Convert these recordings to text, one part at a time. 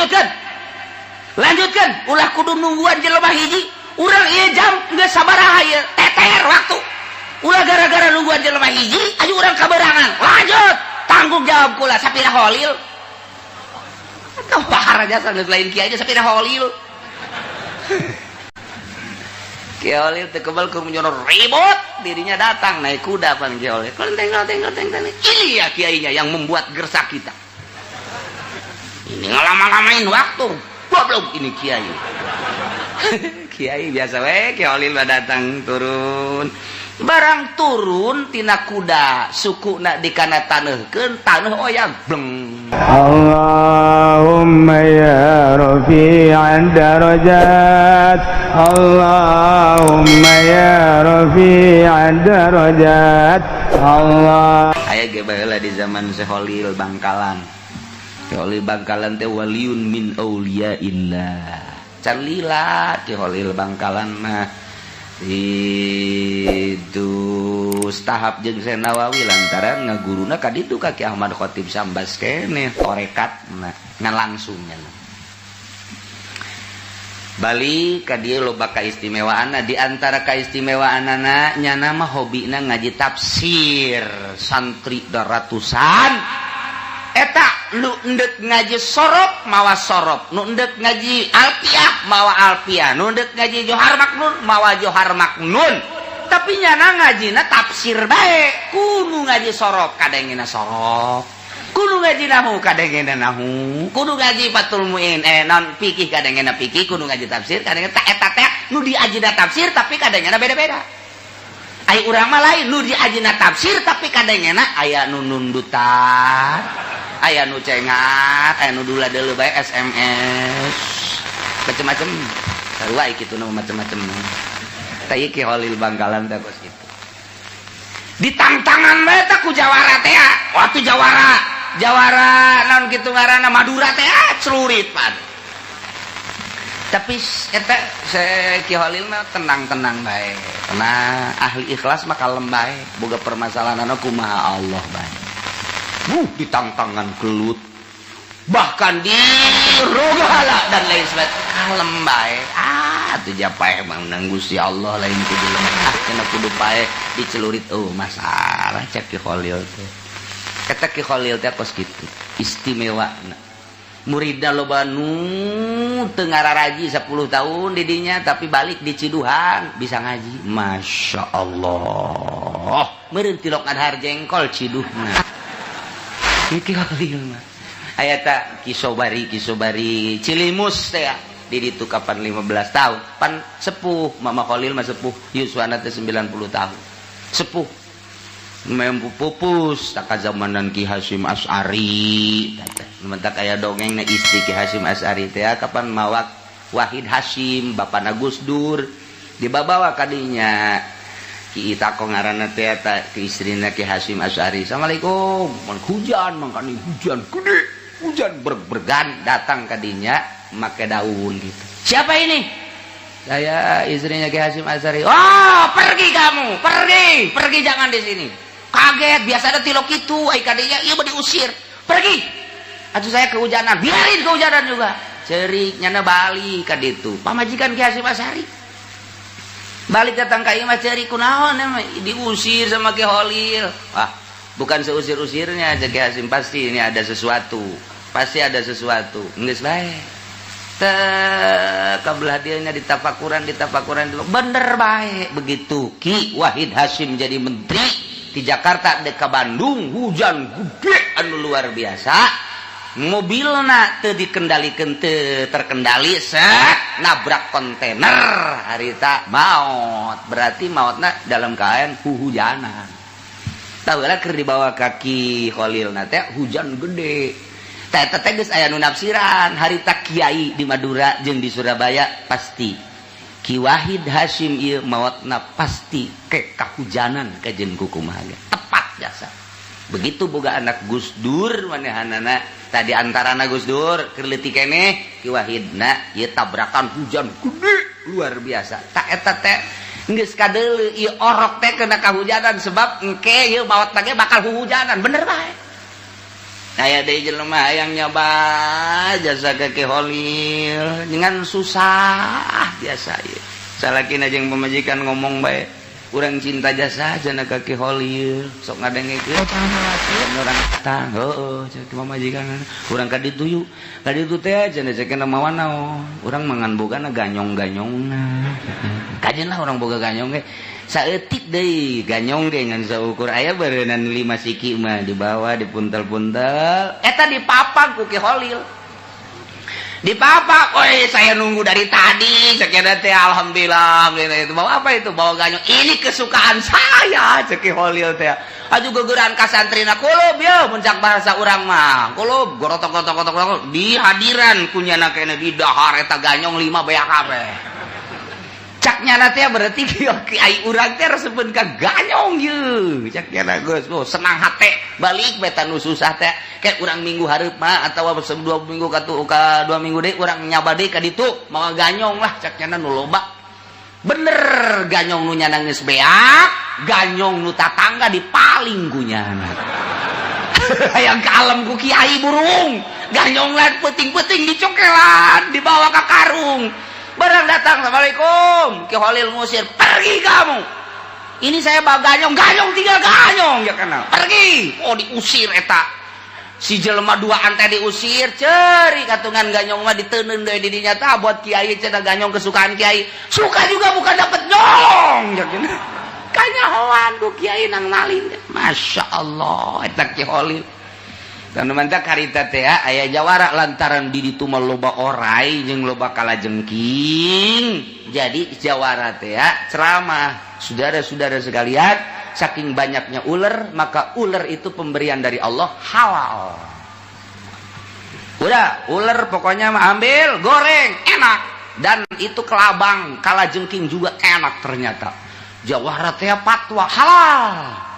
Lanjutkan, lanjutkan, ulah kudu nungguan jelema hiji. Urang ieu jam geus sabaraha ieu? Teter waktu. Ulah gara-gara nungguan jelema hiji aja urang kaberangan. Lanjut, tanggung jawab kula. Sapira Holil atau bahar aja geus lain kiai aja. Sapira Holil, Kiai Holil teu kebal keur ribut, dirinya datang naik kuda pan Kiai Holil. Kelenteng kelenteng kelenteng. Ini ya kiainya yang membuat gersak kita ini, ngelama-lamain waktu, goblok ini kiai. Kiai biasa we. Kiai Holil datang, turun. Barang turun tina kuda, suku nak dikana taneuhkeun, taneuh oyag bleng. اللهم يا رفيع الدرجات، اللهم يا رفيع الدرجات، الله Aya ge baheula di zaman Syekh Holil Bangkalan. Syekh Holil Bangkalan teh waliyun min auliyaillah. Can lila Ki Holil Bangkalan mah itu tahap jeung Syekh Nawawi, lantaran ngaguruna ka ditu ka Ki Ahmad Khatib Sambas keneh torekat ngan langsungnya. Balik ka dieu, loba kaistimewaanna. Di antara kaistimewaanana, nyana mah hobina ngaji tafsir. Santri da ratusan eta, nu endek ngaji sorof mawa sorof, nu endek ngaji alfiah mawa alfiah, nu endek ngaji Johar Maknun mawa Johar Maknun, tapi nyana ngajina tafsir bae. Kudu ngaji sorof kadangena sorof, kudu ngaji nahu kadangena nahu, kudu ngaji Fathul Muin, non fikih kadangena fikih, kudu ngaji tafsir kadangena. Tak eta teh nu diajina tafsir, tapi kadangena beda-beda. Ai urang mah lain, nu diajina tafsir tapi kadangena aya nu nundutan, aya nu cengat, aya nu dula deuleu bae SMS, macem-macem. Sarua kitu nu macem-macem. Tah, ieu Ki Holil Bangkalan teh kos kitu. Ditangtangan bae teh ku jawara teh. Waktu jawara jawara naon kitu ngaranna, Madura teh, celurit pan. Tapi eta Ki Holil mah tenang-tenang bae, tenang. Ahli ikhlas mah kalem bae, boga permasalahan kumaha Allah bae. Ditangtangan gelut, bahkan di rogala dan lain sebagainya, kalem bae. Ah, tuh japae emang nang Gusti Allah, lain kudu lemah. Ah, kena kudu pae dicelurit, oh masalah cek Ki Khalil teh. Kata Ki Khalil teh kos kitu istimewa. Muridna loba nu teu ngararaji 10 tahun didinya, tapi balik di Ciduhan bisa ngaji. Masya Allah, meureun tilok ngadahar jengkol ciduhna. Ki Khalil mah aya ta Ki Sobari, Ki Sobari Cilimus teh di ditu kapan 15 tahun pan sepuh. Mama Khalil mah sepuh, yuswana teh 90 tahun, sepuh mempu pupus tak zamanan Ki Hasyim Asy'ari. Mentak aya dongeng na istri Ki Hasyim Asy'ari teh kapan mawak Wahid Hasyim, bapana Gus Dur, dibawa kadinya. Ki Itako ngaranna teh eta ki istrina Ki Hasyim Asy'ari. "Assalamualaikum." Mun hujan mangkani, hujan gede, hujan berg-bergan, datang kadinya make daun gitu. "Siapa ini?" "Saya istrinya Ki Hasyim Asy'ari." "Oh, pergi kamu, pergi, pergi, jangan di sini." Kaget, biasa ada tilok itu ai kadinya ieu mah diusir. "Pergi." "Atuh saya kehujanan." "Biarin kehujanan juga." Cerik nyana balik ka ditu. Pamajikan Ki Hasyim Asy'ari balik, datang ka imah cerik, "Kunaon diusir sama Ki Holil?" "Wah, bukan seusir-usirnya," cek Ki Hasyim, "pasti ini ada sesuatu, pasti ada sesuatu." Geus bae teh kabelah dieu ditapakuran, ditapakuran, bener bae. Begitu Ki Wahid Hasyim jadi menteri di Jakarta, dek ke Bandung, hujan gede anu luar biasa, mobilna teu dikendalikan, teu terkendali, set nabrak kontainer harita maut. Berarti mautna dalam keadaan huhujanan. Tahu lah keur dibawa kaki Khalil na teh hujan gede. Teh teh geus aya nu nafsiran harita kiai di Madura jeung di Surabaya, pasti Ki Wahid Hasyim ieu mautna pasti ke kahujanan kajen kukumaha. Tepat jasa. Begitu boga anak Gus Dur, manehanana tadi antarana Gus Dur keur leutik keneh Ki Wahidna ieu tabrakan hujan gede luar biasa. Tak eta teh geus kadeuleu ieu orok teh kena kahujanan, sebab engke ieu maot ge bakal huhujanan. Bener bae. Aya deui jelema hayang nyoba jasa ka Ki Holil dengan susah biasa ieu. Salakina jeung pamajikan ngomong bae, "Urang cinta jasa jana ka Ki Holil, sok ngadengekeun." Oh, jangan khawatir. Urang datang, heueuh, cek pamajikan, "Urang ka ditu yuk." Ka ditu teh cenah cek mawa naon? Urang mangan bogana ganyong-ganyongna. Kajeun lah urang boga ganyong ge. Saeutik deui ganyong ge ngan saukur aya beureunan 5 siki mah dibawa dipuntel-puntel. Eta dipapak ku Ki Holil. Dipapak, "Oi, saya nunggu dari tadi," cek teh, "alhamdulillah." Gitu. "Bawa apa itu?" "Bawa ganyong. Ini kesukaan saya," cek Ki Holil teh. Aju gegeran ka santrina, "Kulub ya," muncak bahasa urang mah. "Kulub," gorotok gotok gotok di hadiran ku nyana kene di dahar eta ganyong 5 beak kabeh. Cak nyana teh berarti kiai urang teh resepeun ka ganyong ye. Cak nyana geus, oh, senang hate balik beta nu susah teh kayak urang minggu hareup mah atawa 2 minggu ka tu ka 2 minggu deui urang nyaba deui ka ditu mawa ganyong lah, cak nyana, nu loba. Bener, ganyong nu nyana geus beak, ganyong nu tatangga dipaling ku nyana. Hayang kalem ku kiai burung. Ganyong lain peuting-peuting dicokelan, dibawa ke karung. Barang datang, "Assalamualaikum," Ki Holil ngusir, "Pergi kamu. Ini saya bawa ganyong, ganyong tinggal ganyong ya kenal. Pergi." Oh, diusir eta. Si jelema duaan teh diusir, ceri katungan ganyong mah diteundeun deui di dinya tah buat kiai cenah, ganyong kesukaan kiai. Suka juga bukan dapet nyolong ya kenal. Kanyahoan ku kiai nang maling. Masya Allah, eta Ki Holil. Dan mantap harita teh aya jawara lantaran di ditu mah loba orai jeung loba kalajengking. Jadi jawara teh ceramah, "Saudara-saudara sekalian, saking banyaknya ular, maka ular itu pemberian dari Allah, halal. Udah, ular pokoknya mah ambil, goreng, enak. Dan itu kelabang, kalajengking juga enak ternyata." Jawara teh fatwa halal.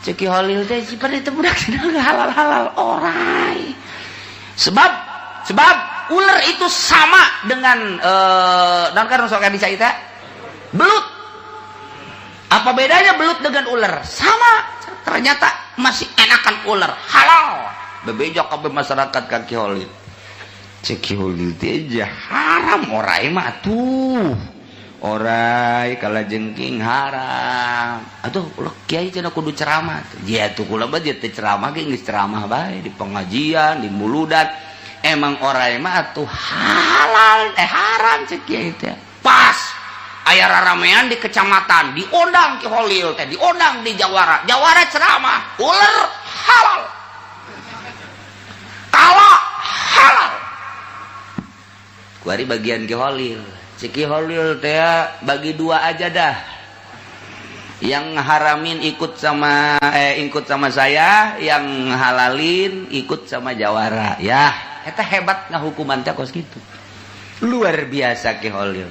Cek Ki Holil teh seperti itu budak sedang halal-halal orai. Sebab sebab ular itu sama dengan dan kan sok bisa itu belut. Apa bedanya belut dengan ular? Sama. Ternyata masih enakan ular, halal. Bebeja kabeh masyarakat ka Ki Holil. Cek Ki Holil teh haram orai mah tuh. Orai kalajengking haram. Atuh ulah kiai cenah kudu ceramah. Ya tuh kula mah teu ceramah ge geus ceramah bae di pengajian, di muludan. Emang orai mah atuh halal eh haram, cek kiai teh. Pas aya raramean di kecamatan, diundang Ki Holil teh, diundang di Jawara. Jawara ceramah, ular halal. Kala halal. Kuari bagian Ki Holil. Cek Ki Holil teh bagi dua aja dah. Yang haramin ikut sama saya, yang halalin ikut sama Jawara. Ya, eta hebat ngahukuman teh kos kitu. Luar biasa Ki Holil.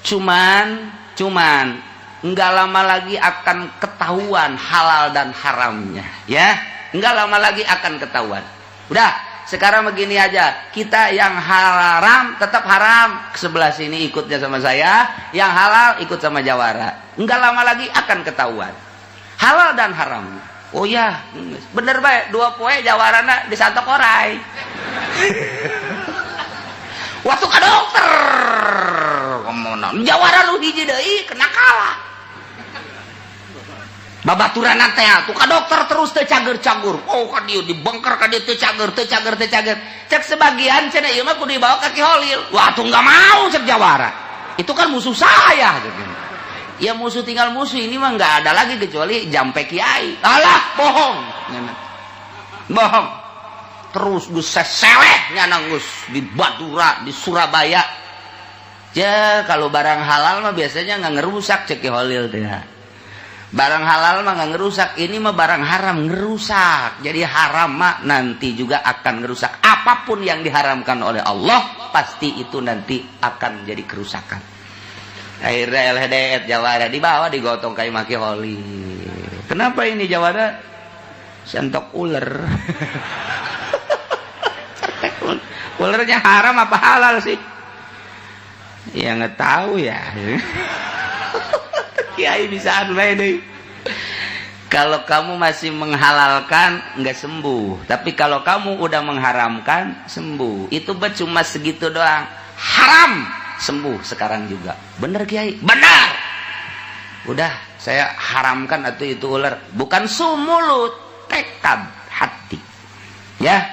Cuman cuman nggak lama lagi akan ketahuan halal dan haramnya, ya. Nggak lama lagi akan ketahuan. Udah, sekarang begini aja, kita yang haram tetap haram, sebelah sini ikutnya sama saya, yang halal ikut sama Jawara. Nggak lama lagi akan ketahuan halal dan haram. Oh ya, bener baik, 2 poe Jawarana disantok orai. Waktu ke dokter, kemana? Jawara lu hiji deui kena kalah. Babaturan teh tuh ka dokter terus teu cager-cagur. Oh, ka dieu dibengker, ka dieu teu cager, teu cager, teu cager. Cek sebagian cenah ieu mah kudu dibawa ka Ki Holil. Wah, tuh enggak mau cek Jawara. Itu kan musuh saya gitu. Ya musuh tinggal musuh, ini mah nggak ada lagi kecuali jampe kiai. Alah, bohong. Bohong. Terus geus seseleh nyana geus di Madura, di Surabaya. Ya, kalau barang halal mah biasanya nggak ngerusak, cek Ki Holil teh. Barang halal mah nggak ngerusak, ini mah barang haram ngerusak. Jadi haram mah nanti juga akan ngerusak. Apapun yang diharamkan oleh Allah pasti itu nanti akan jadi kerusakan. Akhirnya LHDF Jawara dibawa digotong kayak maki Holil. Kenapa ini Jawara? Sentok ular. Ularnya haram apa halal sih? Ya nggak tahu ya. Kiai bisa bae deui. Kalau kamu masih menghalalkan, nggak sembuh. Tapi kalau kamu udah mengharamkan, sembuh. Itu cuma segitu doang. Haram, sembuh sekarang juga. Bener, Kiai? Benar. Udah, saya haramkan atau itu ular. Bukan sumulut, tekad hati. Ya,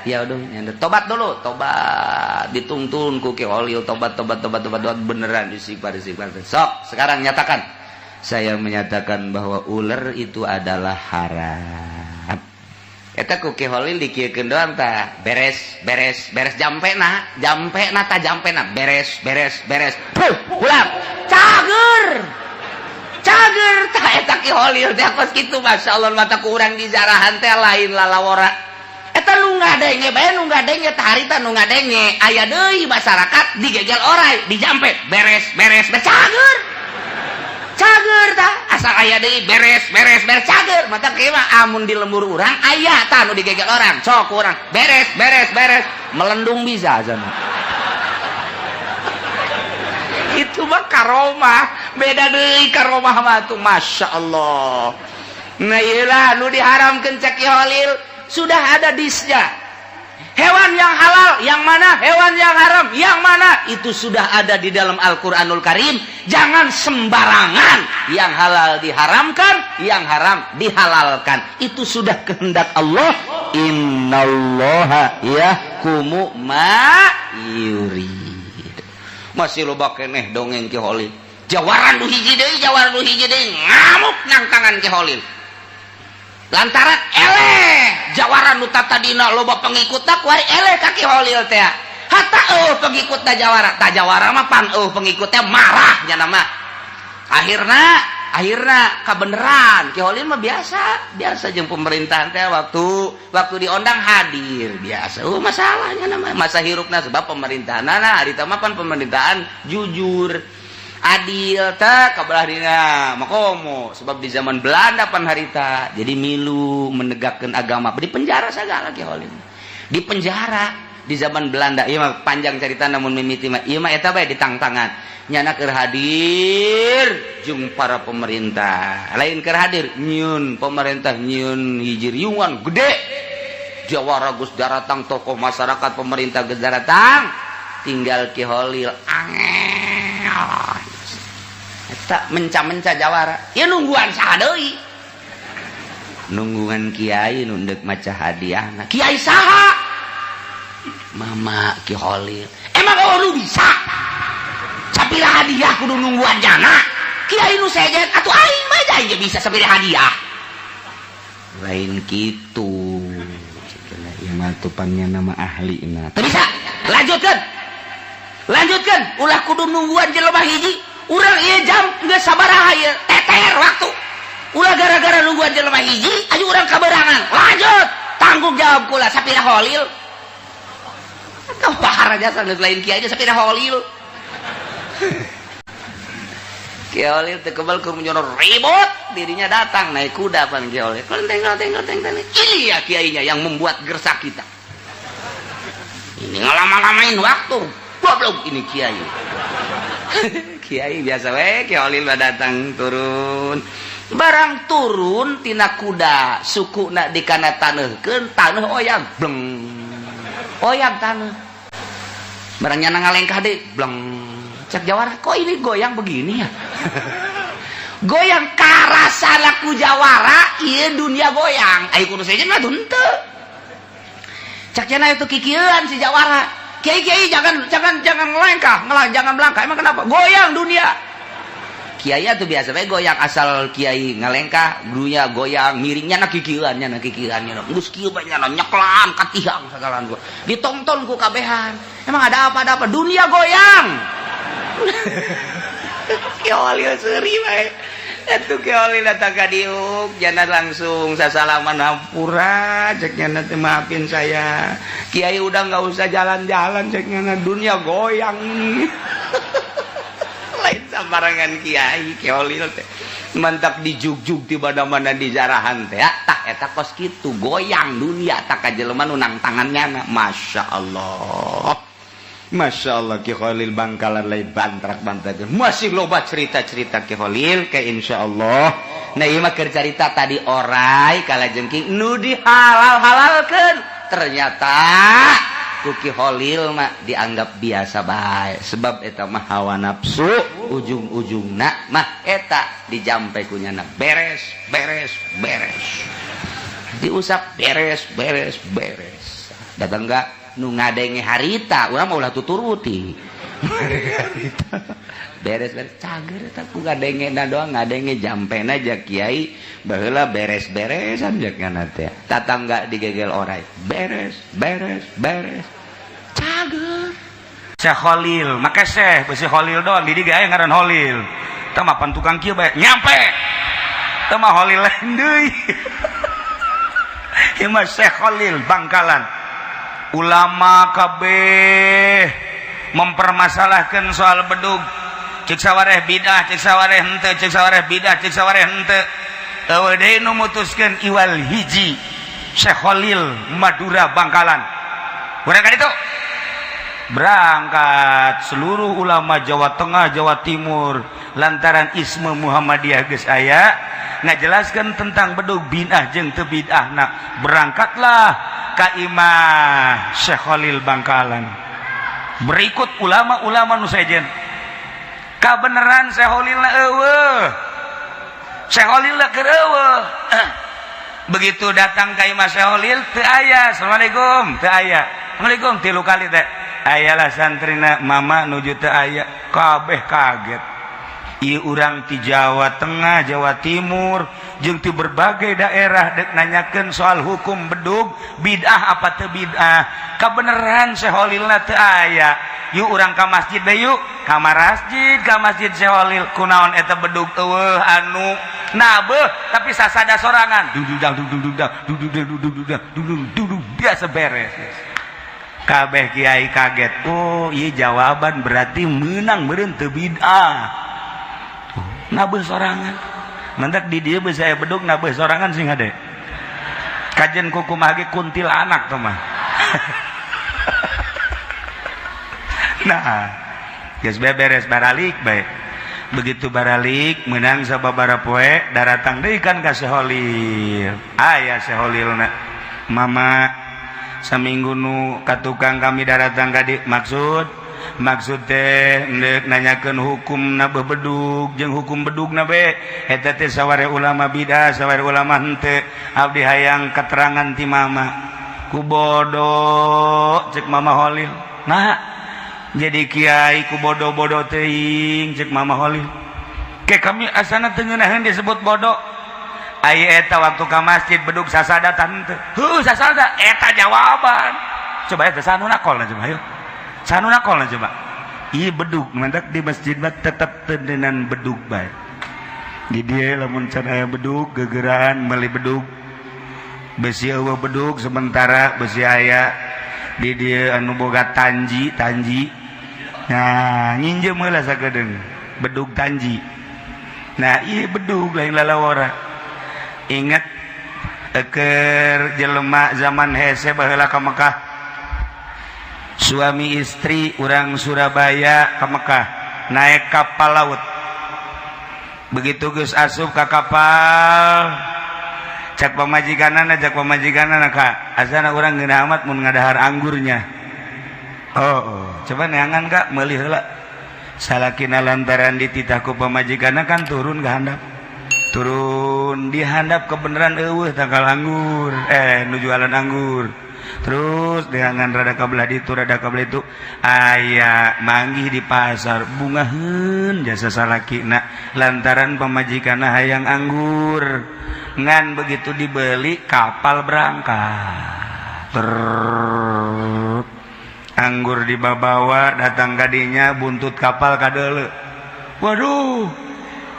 ya udah, tobat dulu, tobat, dituntun ku Ki Holil, tobat, tobat, tobat, tobat, tobat, beneran istighfar, istighfar. Sok, sekarang nyatakan. Saya menyatakan bahwa ular itu adalah haram. Eta ku Ki Holil dikieukeun doang tah, beres, beres, beres, jampena, jampena tah, jampena, beres, beres, beres. Puh, ulang. Cager. Cager tah eta Ki Holil teh kos kitu, masyaallah, mata ku urang di jarahan teh lain lalawora. Eta nu ngadenge bae, nu ngadenge tah harita nu ngadenge aya deui masyarakat digegel orai, dijampe, beres, beres, beres, cager. Cager tah, asal aya deui, beres, beres, beres, cager. Mata kieu mah amun di lembur urang aya tah nu digegel orang, sok urang beres, beres, beres, melendung bisa sana. Itu mah karomah, beda deui karomah mah tuh, masya Allah. Nah, iyalah nu diharamkeun cek Ki Holil sudah ada disnya. Hewan yang halal yang mana, hewan yang haram yang mana, itu sudah ada di dalam Al-Quranul Karim. Jangan sembarangan, yang halal diharamkan, yang haram dihalalkan. Itu sudah kehendak Allah. Innallaha yahkumu ma yurid. Masih loba keneh dongeng Ki Holil. Jawara nu hiji deui, jawara nu hiji deui ngamuk nangtangan Ki Holil. Lantaran eleh jawara nu tadina loba pengikutna, kuari eleh ka Ki Holil teh. Hatta eueuh pengikutna jawara, tah jawara mah pan eueuh pengikutnya, marah nya mah. Akhirna akhirna kabeneran Ki Holil mah biasa, biasa jeung pemerintahan teh, waktu waktu diondang hadir biasa. Oh, masalahnya nama masa hirupna sebab pemerintahan nah harita mah pan pemerintahan jujur adil tak kabelah dina makomo, sebab di zaman Belanda pan harita jadi milu menegakkan agama, di penjara segala. Ki Holil di penjara di zaman Belanda. Ieu mah panjang cerita, namun mimiti mah ieu mah eta bae ditangtangan nyana keur hadir jeung para pemerintah, lain keur hadir, nyieun pemerintah nyieun hiji riungan gede, jawara geus daratang, tokoh masyarakat, pemerintah geus daratang, tinggal Ki Holil angel eta menca-menca jawara. Ieu nungguan saha deui? Nungguan kiai nu deuk maca hadiah. Kiai saha? Mama Ki Holil. Emang oh lu bisa sapira hadiah kudu nungguan jana kiai nu sejen? Atuh aing mah aja bisa sapira hadiah. Lain kitu ieu mah, tupannya nama ahli na teu bisa. Lanjutkan, lanjutkan, ulah kudu nungguan jelema hiji. Urang ieu jam geus sabaraha ieu teter waktu, ulah gara-gara nungguan jelema hiji ayo urang kaberangan. Lanjut, tanggung jawab kula sapira Holil. Kau jasa geus lain kiai aja sapira Holil. Ki Holil teu kebal keur menyono ribut, dirinya datang naik kuda pan Ki Holil. Kelenteng kelenteng kelenteng kelenteng. Ini ya kiainya yang membuat gersak kita. Ini ngelama-lamain waktu. Goblok ini kiai. Kiai biasa we, Ki Holil mah datang turun. Barang turun tina kuda, suku nak dikana taneuhkeun, taneuh oyag, bleng. Oyag taneuh. Barang nyana ngalengkah deui, bleng. Cek jawara, kok ini goyang begini ya? Goyang karasana ku jawara, ieu dunia goyang. Ayo kudu sejen mah henteu. Cek cenah itu kikieuan si jawara. Kiai, kiai, jangan, jangan, jangan ngelengkah, ngelah, jangan melangkah. Emang kenapa? Goyang dunia. Kiai tuh biasa bae goyang, asal kiai ngalengkah, dunia goyang, miringnya na kikieuan nya, na kikieuan nya. Geus kieu bae nya nyeklan ka tiang sagalan gua. Ditonton ku kabehan. Emang ada apa? Ada apa? Dunia goyang. Ki Holil seuri bae. Atuh Ki Holil datang ka diuk, jana langsung sasalaman, hampura cek nya teh, maafin saya. Kiai udah nggak usah jalan-jalan cek nya, dunia goyang ini. Lain sambarangan kiai Ki Holil teh. Mantap dijugjug di mana-mana di jarahan teh. Tah eta kos kitu goyang dunia tak ka jelema nu nangtangan nyana. Masya Allah. Masya Allah, Ki Khalil Bangkalan lain bantrak bantrak, masih loba cerita-cerita Ki Khalil ke insya Allah. Nah, ieu mah keur carita tadi orai kalajengking nu dihalal halalkeun ternyata ku Ki Khalil mah dianggap biasa bae, sebab eta mah hawa nafsu, ujung-ujungna mah eta dijampe ku nyana beres beres beres, diusap beres beres beres. Datang enggak nu ngadenge harita urang mah ulah tuturuti beres beres cager eta ku ngadenge na doang, ngadenge jampena ja kiai baheula beres-beresan jak teh, tatangga digegel orai beres beres beres cager. Syekh Khalil make Syekh besi Khalil doang di dieu aya ngaran Khalil. Tah mah pan tukang kieu bae nyampe. Tah mah Khalil lain deui. Ieu mah Syekh Khalil Bangkalan. Ulama kabeh mempermasalahkan soal bedug. Cek sawareh bidah, cek sawareh henteu, cek sawareh bidah, cek sawareh henteu. Euweuh deui nu mutuskeun iwal hiji Syekh Khalil Madura Bangkalan. Urang ka ditu berangkat seluruh ulama Jawa Tengah, Jawa Timur, lantaran isme Muhammadiyah geus aya ngajelaskan tentang bedug bid'ah jeung teu bid'ah. Nah, berangkatlah ka imah Syekh Khalil Bangkalan berikut ulama-ulama nu sejen. Kabeneran Syekh Khalil euweuh, Syekh Khalil keur euweuh. Begitu datang ka imah Syekh Khalil teu aya. Assalamualaikum, teu aya. Assalamualaikum tilu kali teh ayalah santrina, mama nuju teu aya. Kabeh kaget. Ieu urang ti Jawa Tengah, Jawa Timur jeung ti berbagai daerah dek nanyakeun soal hukum bedug bid'ah apa teu bid'ah, kabeneran Syekh Khalilna teu aya. Yuk urang ka masjid bae, yuk ka masjid, ka masjid Syekh Khalil. Kunaon eta bedug euweuh anu nabeuh tapi sasada sorangan dududang dududang dududang dududang dududang biasa beres. Kabeh kiai kaget. Oh iya, jawaban berarti menang meureun teu bid'ah nabeuh sorangan. Mentak di dieu bisa aya bedug nabeuh sorangan sing hade kajen kukumaha ge kuntilanak tuh mah. Nah, geus beres baralik bae. Begitu baralik menang sababaraha poe daratang deui kan ka Syekh Khalil. Aya Syekh Khalilna, mama saminggu nu ka tukang kami daratang ka di maksud maksud teh ndek nanyakeun hukum na bedug jeung hukum bedug na be eta teh saware ulama bidah, saware ulama henteu. Abdi hayang keterangan ti mama. Ku bodoh cek Mama Khalil. Nah, jadi kiai ku bodoh-bodoh teuing cek Mama Khalil. Ke kami asana teu ngeunaheun disebut bodoh. Aya eta waktu ka masjid bedug sasada tante. Heuh, sasada eta jawaban. Coba eta sanu nakolna, coba ayo. Sanu nakolna coba. Ieu bedug mantak di masjid mah tetep teuneunang bedug bae. Di dieu lamun can aya bedug gegeraan meuli bedug. Besi euweuh bedug sementara besi aya di dieu anu boga tanji tanji. Nah, nginjem heula sakedeung bedug tanji. Nah, ieu bedug lain lalawara. Ingat keur jelema zaman hese baheula ka Mekah, suami istri urang Surabaya ka Mekah naik kapal laut. Begitu geus asup ka kapal, cak pamajikanana, cak pamajikanana, ka asana urang ngeunah amat mun ngadahar anggurnya. Oh, coba neangan kak meuli heula. Salakina lantaran dititah ku pamajikanna kan turun ke handap, turun di handap kebenaran euweuh tangkal anggur, nu jualan anggur. Terus dengan rada kabelah itu, rada kabelah itu aya manggih di pasar bungaheun jasa salakina lantaran pamajikanna hayang anggur. Ngan begitu dibeli, kapal berangkat. Ter anggur dibawa datang kadinya, buntut kapal kadeuleu. Waduh,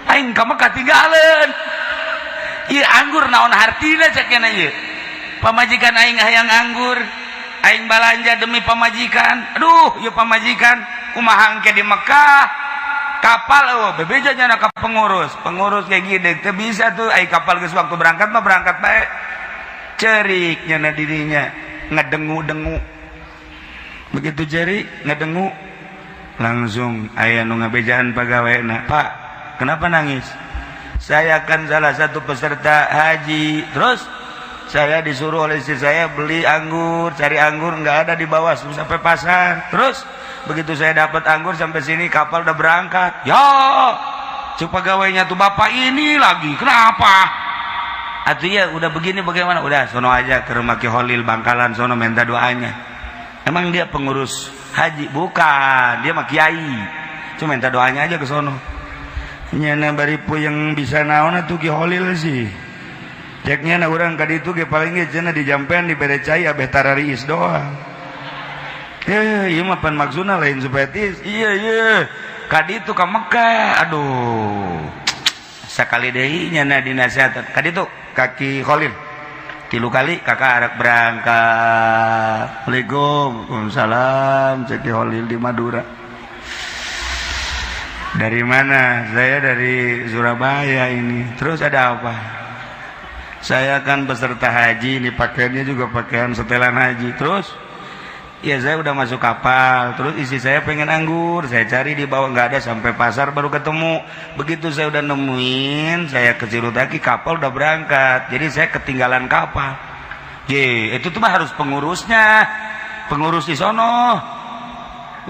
aing ka Mekah tinggalan ieu anggur, naon hartina cek nya ieu? Pamajikan aing hayang anggur, aing balanja demi pamajikan. Aduh, ieu pamajikan kumaha engke di Mekah? Kapal eueuh bebeja nya ka pengurus pengurus kayak gini teu bisa tuh ai kapal geus waktu berangkat mah berangkat bae. Cerik nya dirinya ngedengu-dengu. Begitu ceri ngedengu, langsung aya nu ngabejaan pegawai. "Pak, kenapa nangis?" "Saya kan salah satu peserta haji. Terus saya disuruh oleh istri saya beli anggur, cari anggur nggak ada di bawah sampai pasar. Terus begitu saya dapat anggur, sampai sini kapal udah berangkat." "Ya," cek pegawainya tuh, "bapak ini lagi kenapa atuh? Ya udah begini bagaimana? Udah sono aja ke rumah Ki Holil Bangkalan sono, minta doanya." Emang dia pengurus haji? Bukan, dia mah kiai, cuma minta doanya aja ke sono. Nyana bari puyeng, bisa naon atuh Ki Holil sih? Ceknya na urang ka ditu ge paling ge cenah dijampean, dibere cai, abeh tarariis doang. Eh, ieu mah pan maksudna lain supaya tiis. Iya iya. Ka ditu ka Mekah. Aduh. Sakali deui nyana dinasehatan. Ka ditu ka Ki Khalil. Tilu kali kakak arek berangkat. "Assalamualaikum." "Waalaikumsalam," cek Ki Khalil di Madura. "Dari mana?" "Saya dari Surabaya ini." "Terus ada apa?" "Saya kan peserta haji, ini pakaiannya juga pakaian setelan haji." "Terus?" "Ya, saya udah masuk kapal, terus istri saya pengen anggur, saya cari di bawah nggak ada, sampai pasar baru ketemu. Begitu saya udah nemuin, saya ke Cirutaki, kapal udah berangkat, jadi saya ketinggalan kapal." "Ye, itu tuh mah harus pengurusnya, pengurus di sono,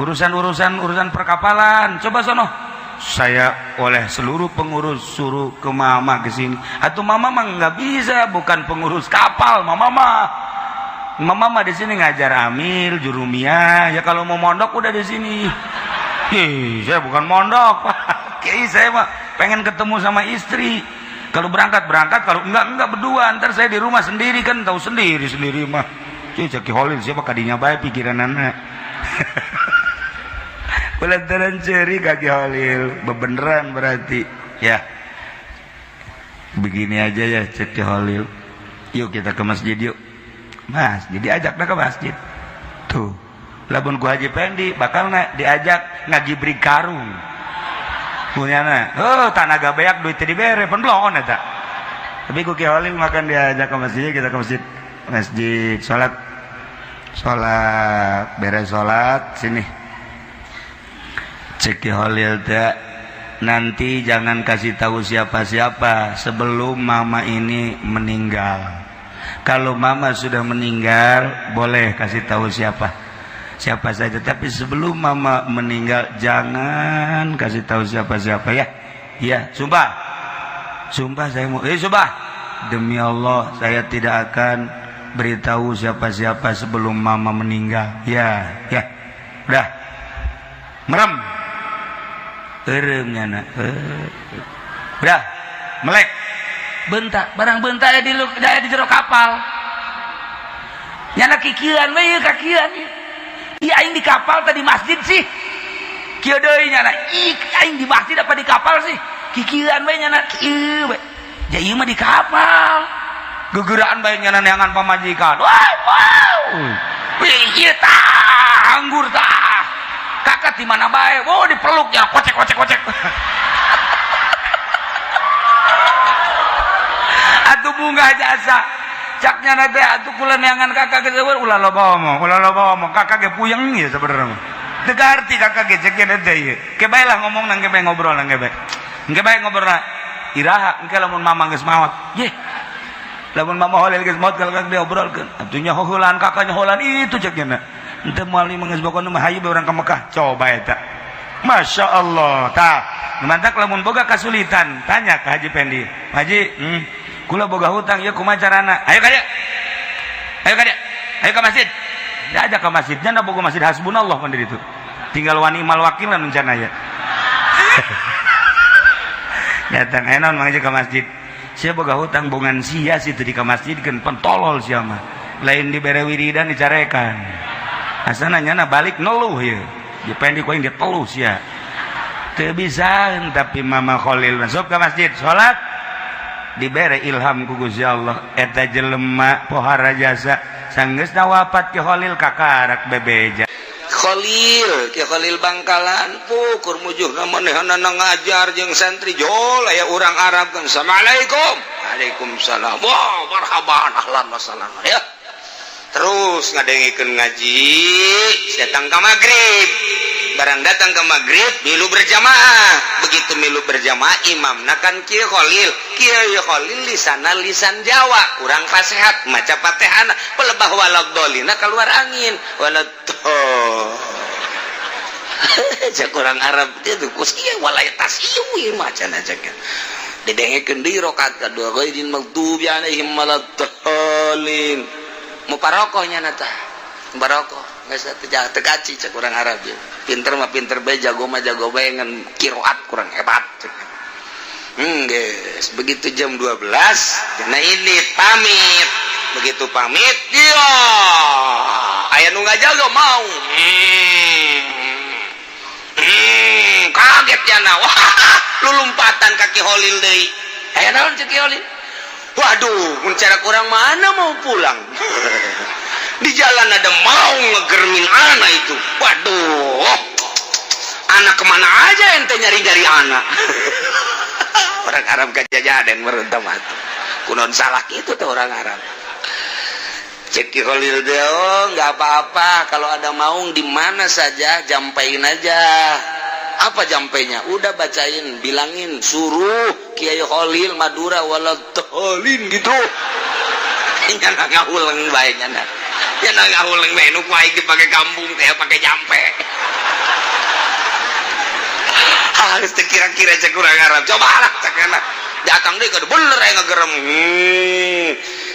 urusan-urusan urusan perkapalan, coba sono." "Saya oleh seluruh pengurus suruh ke mama ke sini." "Atau mama mah nggak bisa, bukan pengurus kapal mama mah. Mama mah di sini ngajar amil, jurumiyah, ya kalau mau mondok udah di sini." "Ih, saya bukan mondok, Pak. Kiai, saya mah pengen ketemu sama istri. Kalau berangkat berangkat, kalau enggak berdua. Ntar saya di rumah sendiri kan, tahu sendiri sendiri mah." Cuy, cek Ki Holil siapa kadinya bae pikiran anak. Kulantaran ceri ka Ki Holil, bebeneran berarti. "Ya. Begini aja ya," cek Ki Holil. "Yuk kita ke masjid yuk." Mas, jadi ajak ke masjid. Tuh. Lamun ku Haji Pendi bakal na diajak ngagibrik karung. Punyana, oh tanaga beak, duit dibere, pan bloon eta. Tapi ku Ki Holil makan diajak ke masjid, kita ke masjid. Masjid, salat. Salat, beres salat sini. Cek Ki Holil teh, "Nanti jangan kasih tahu siapa-siapa sebelum mama ini meninggal. Kalau mama sudah meninggal, boleh kasih tahu siapa siapa saja, tapi sebelum mama meninggal jangan kasih tahu siapa-siapa ya." "Ya, sumpah." "Sumpah saya mau, eh, sumpah demi Allah saya tidak akan beritahu siapa-siapa sebelum mama meninggal." "Ya, ya udah." Merem. Eureum nyana. Udah melek, bentak barang bentak ya di jero kapal. Nyana kikieuan we ieu, kakieuan ieu. Ih, aing di kapal tadi masjid sih? Kieu deui nyana, ih, aing di masjid apa di kapal sih? Kikieuan we nyana, kieu we. Ya, ieu mah di kapal. Gegeraan bae nyana neangan pamajikan. Wah, wow. Wih, ieu tah, anggur tah. Kakak di mana bae? Oh, dipeluk ya, kocek kocek kocek. Atuh bunga jasa. Caknya nanti atuh kula neangan kakak ge, ulah loba omong, ulah loba omong. Kakak ge puyeng ya sebenarnya. Teu arti kakak ge ceknya teh ieu. Ke bae lah ngomong nang, ke bae ngobrol nang, ke bae. Engke bae ngobrol na. Iraha engke lamun mama geus maot. Ye. Lamun mama Holil geus maot kalau kang diobrolkeun. Atuh nya heulaan kakaknya heulaan itu ceknya na. Henteu moal mah geus pokona mah hayu bae urang ka Mekah. Coba eta. Masya Allah. Tah, mantak lamun boga kasulitan, tanya ke Haji Pendi. "Haji, kula boga hutang ya, kumaha carana?" "Ayo ka dieu. Ayo ka dieu. Ayo ke masjid." Diajak ke masjid. Jangan boga masjid hasbunallah pan itu. Tinggal wani mal wakil lah rencana ya. Datang, "Eh, naon, Mang?" Ke masjid. "Sia boga hutang bongan sia situ di ke masjid kan, pentolol sia mah. Lain dibere wiridan, dicarekan." Asana nyana balik ngeluh ya. Di Pendi ku aing diteluh sia. Teu bisa, tapi Mama Khalil masuk ke masjid, salat, dibere ilham ku Gusti Allah, eta jelema pohara jasa, sanggeusna wafat Ki Khalil kakarak bebeja. Khalil, Ki Khalil Bangkalan pukur mujurna manehna ngajar jeung santri jol aya urang Arab kan, "Assalamualaikum." "Waalaikumsalam." "Wah, marhaban, ahlan wa sahlan." Ya. Terus ngadengikeun ngaji, datang ke maghrib. Barang datang ke maghrib, milu berjamaah. Begitu milu berjamaah, imamna kan Kiai Khalil. Kiai Khalil lisana lisan Jawa, kurang pasehat maca Fatihana, pelebah waladhdallina keluar angin. Waladhdallin. Cek orang Arab itu kus ieu walaitas ieu maca aja kan. Didengekeun deui rakaat kadua, ghairil maghdubi alaihim waladdallin. Mau parokohnya nata barokoh geus teu teu cek orang Arab ya. Pinter mah pinter bae, jago mah jago bae, ngan kiroat kurang hebat cek. Guys, begitu jam 12 karena ini pamit. Begitu pamit, ya aya nu ngajaga mau. Kaget jana. Wah, lulumpatan ka Ki Holil deui. Aya naon cek Ki Holil? Waduh, mun cara kurang mana mau pulang. Di jalan ada mau ngegermin anak itu. Waduh, anak kemana aja ente nyari-nyari anak. Orang Arab kajajaden merentah mati. Kunon salah gitu tuh orang Arab. Cek Ki Khalil deh, oh nggak apa-apa kalau ada maung di mana saja jampain aja. Apa jampainya? Udah bacain, bilangin, suruh Kiai Khalil Madura waladhdallin gitu. Nyana ngahuleng bae nyana. Nyana ngahuleng bae nu ku aing dipake kampung teh pake jampe. Harus teu kira-kira cek urang Arab. Coba lah cek enak. Datang deui kudu bener aya ngegerem.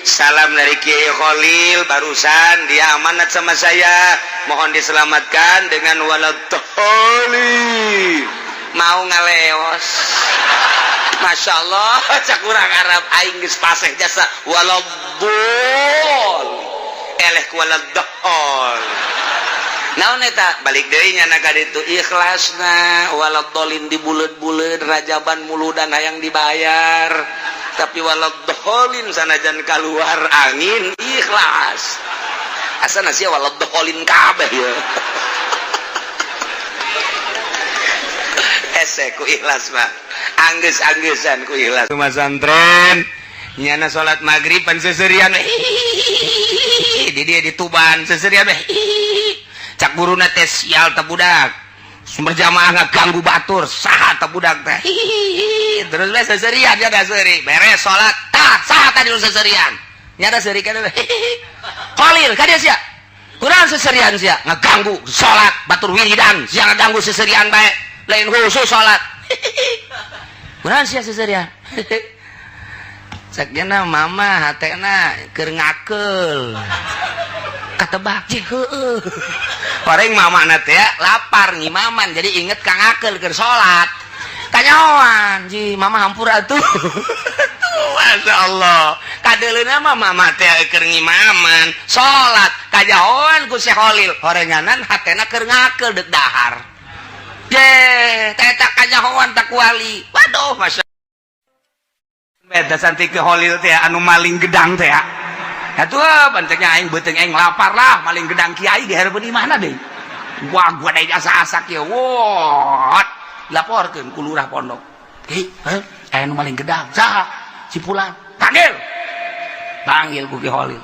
Salam dari Kiai Khalil, barusan dia amanat sama saya, mohon diselamatkan dengan waladhdallin. Mau ngaleos. Masya Allah, cak urang Arab aing geus paseh jasa waladhdall. Eleh ku waladhdall. Naon eta? Balik deui nya ka ditu ikhlasna waladhdallin dibuleud-buleud rajaban muludan hayang dibayar. Tapi waladhdallin sanajan keluar angin ikhlas. Asana sia waladhdallin kabeh ya. Hese ku ikhlas mah. Anggeus-anggesan ku ikhlas. Masantren nyana salat maghrib pan seserian di dia di Tuban seserian cak guruna teh sial teh budak sumber jamaah ngaganggu batur saha teh budak teh terus we seserian nya da seuri beres salat tah saha tadi nu seserian nya da seuri kana Khalil ka dieu sia kurang seserian sia ngaganggu salat batur wiridan sia ngaganggu seserian bae lain khusus salat kurang sia seserian sakjana mama hatena keur ngakeul katebak je heueuh paring mama teh lapar ngimaman jadi inget ka ngakeul keur salat kanyahoan ji mama hampura atuh. Masya Allah kadeuleuna mah mama teh keur ngimaman salat kanyahoan ku Syekh Khalil horenganan hatena keur ngakeul deuk dahar je teh tak kanyahoan tak wali waduh masya beda santri ke Khalil teh anu maling gedang teh atuh pancenya aing beuteung aing lapar lah maling gedang kiai di hareupeun imahna deui wah gua deui asa-asak ieu wah laporkeun ku lurah pondok hei aya nu maling gedang saha si fulan panggil panggil ku Ki Khalil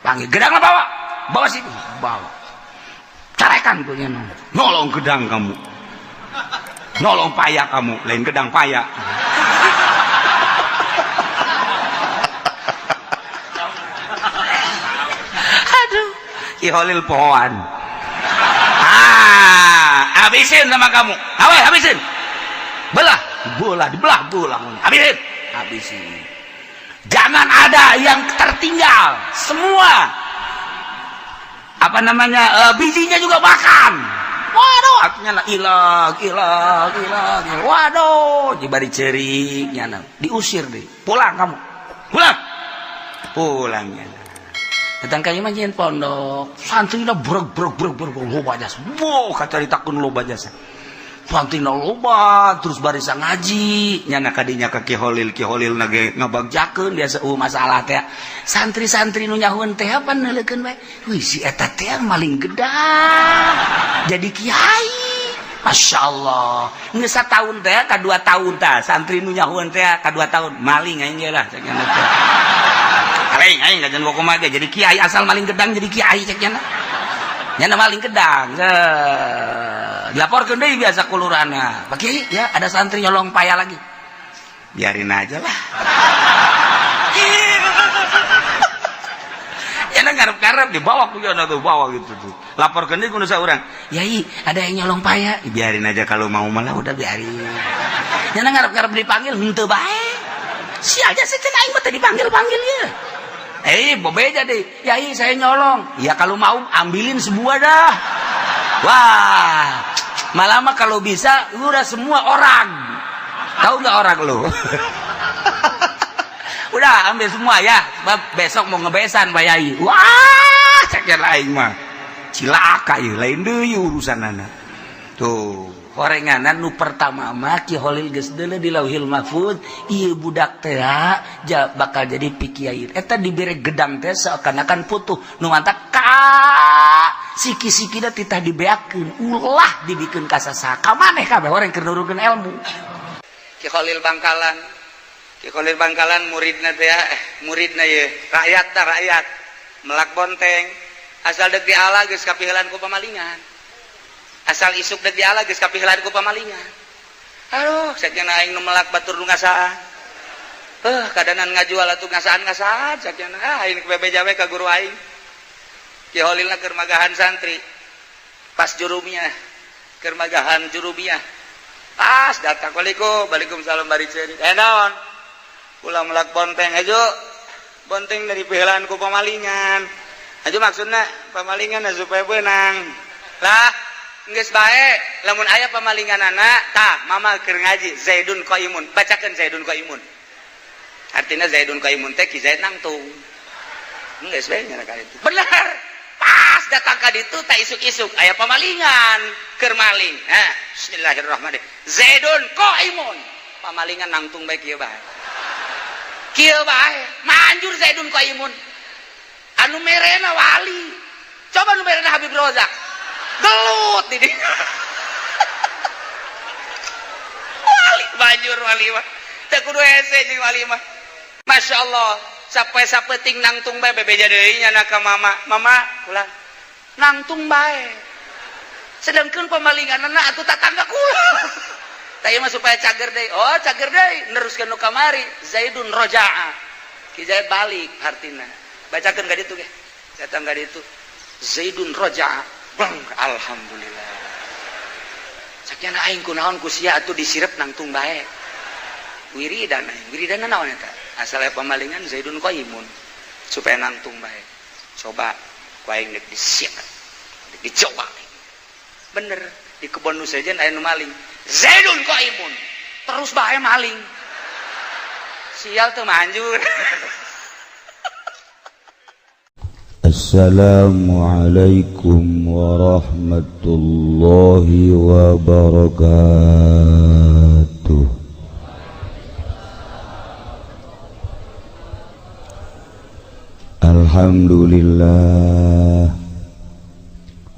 panggil gedangna bawa bawa sini bawa carekan ku nya nolong gedang kamu nolong paya kamu lain gedang paya. Ki Khalil pohoan. Ah, habisin sama kamu. Awe, habisin. Belah, bola, dibelah, bola. Habisin. Habisin. Jangan ada yang tertinggal. Semua. Apa namanya? Bijinya juga makan. Waduh, artinya lah ilang, ilang, ilang. Waduh, jibari cerik nyana. Diusir deh. Pulang kamu. Pulang. Pulang nyana. Datang ka imah nyieun pondok, santrina breg breg breg breg loba jasa. Wow, kacaritakeun loba jasa. Santrina loba, terus barisa ngaji, nyana kadinya ka Ki Khalil, Ki Khalil na ge ngabagjakeun biasa masalah teh. Santri-santri nu nyahueun teh apa neuleukeun bae. Wih, si eta teh maling gedang. Jadi kiai. Masya Allah. Geus sataun teh ka 2 tahun tah santri nu nyahueun teh ka 2 tahun maling aing ge lah cek teh. Maling aing kajian kumaha ge jadi kiai asal maling gedang jadi kiai cek nya. Nya maling gedang. Dilaporkeun deui biasa kulurana. Pak Kiai, ya ada santri nyolong paya lagi. Biarin aja lah. Ya ngarep-ngarep dibawa ku yana tuh bawa gitu tuh. Laporkeun deui ku nu saurang. Yai, ada yang nyolong paya. Biarin aja kalau mau malah udah biarin. Nya ngarep-ngarep dipanggil henteu bae. Sial aja sih aing mah teu dipanggil-panggil ya. Bebeja deh. Yai, saya nyolong. Ya kalau mau ambilin sebuah dah. Wah, malah mah kalau bisa udah semua orang. Tahu nggak orang lu? Udah ambil semua ya. Sebab besok mau ngebesan Pak Yai. Wah, cek aing mah. Cilaka ieu, lain deui urusanana. Tuh, horenganan nu pertama mah Ki Holil geus deuleu di Lauhil Mahfud, ieu budak teh bakal jadi pikiai. Eta dibere gedang teh seakan-akan putuh. Nu mantak ka siki-siki da titah dibeakeun, ulah dibikeun ka sasaha. Ka maneh kabeh orang keur nurunkeun ilmu. Ki Holil Bangkalan. Ki Holil Bangkalan muridna teh muridna ye, rakyat ta rakyat. Melak bonteng, asal dek diala geus kapihelan ku pamalingan. Asal isuk dek diala geus kapihelan ku pamalingan. Aduh, sakieu aing nu melak batur nu ngasaan. Kadanan ngajual atuh ngasaan-ngasaan sakieu. Ah, aing bebeja we ka guru aing. Ki Holilna keur magahan santri. Pas jurumiyah, keur magahan jurumiyah. Pas datang, waalaikum, waalaikumsalam bari ceurik. Naon? Ulah melak bonteng aja. Bonteng dari pihelan ku pamalingan. Aja maksudna pamalingan supaya benang. Lah, geus bae lamun aya pamalinganana tah mama keur ngaji Zaidun Qaimun. Bacakeun Zaidun Qaimun. Artinya Zaidun Qaimun teh Ki Zaid nangtung. Geus bae nya ka itu. Bener. Pas datang ka ditu tak isuk-isuk aya pamalingan keur maling. Nah, bismillahirrahmanirrahim. Zaidun Qaimun. Pamalingan nangtung bae kieu bae. Kieu bae, manjur Zaidun Qaimun. Anu merena wali. Coba nu merena Habib Rozak. Gelut di dinya. Wali manjur wali mah. Teu kudu hese jeung wali mah. Masya Allah, sampai sapeting nangtung bae bebeja deui nya ka mama. Mama pulang. Nangtung bae. Sedangkan pemalinganna atuh tatangga kula. Tah ieu mah supaya cager deui. Oh, cager deui neruskeun nu kamari Zaidun roja'a. Ki Zaid balik hartina. Bacakeun ka ditu ge. Datang ka ditu. Zaidun roja'a. Bang, alhamdulillah. Sakiana aing kunaon ku sia atuh disirep nangtung bae. Wiridan aing. Wiridan naon eta? Asal aya pamalingan Zaidun Qaimun supaya nangtung bae. Coba ku aing deuk disiap. Deuk dicoba. Bener, di kebon nu sejen aya nu maling. Zaidun Qaimun. Terus bae maling. Sial teu manjur. Assalamualaikum warahmatullahi wabarakatuh. Alhamdulillah,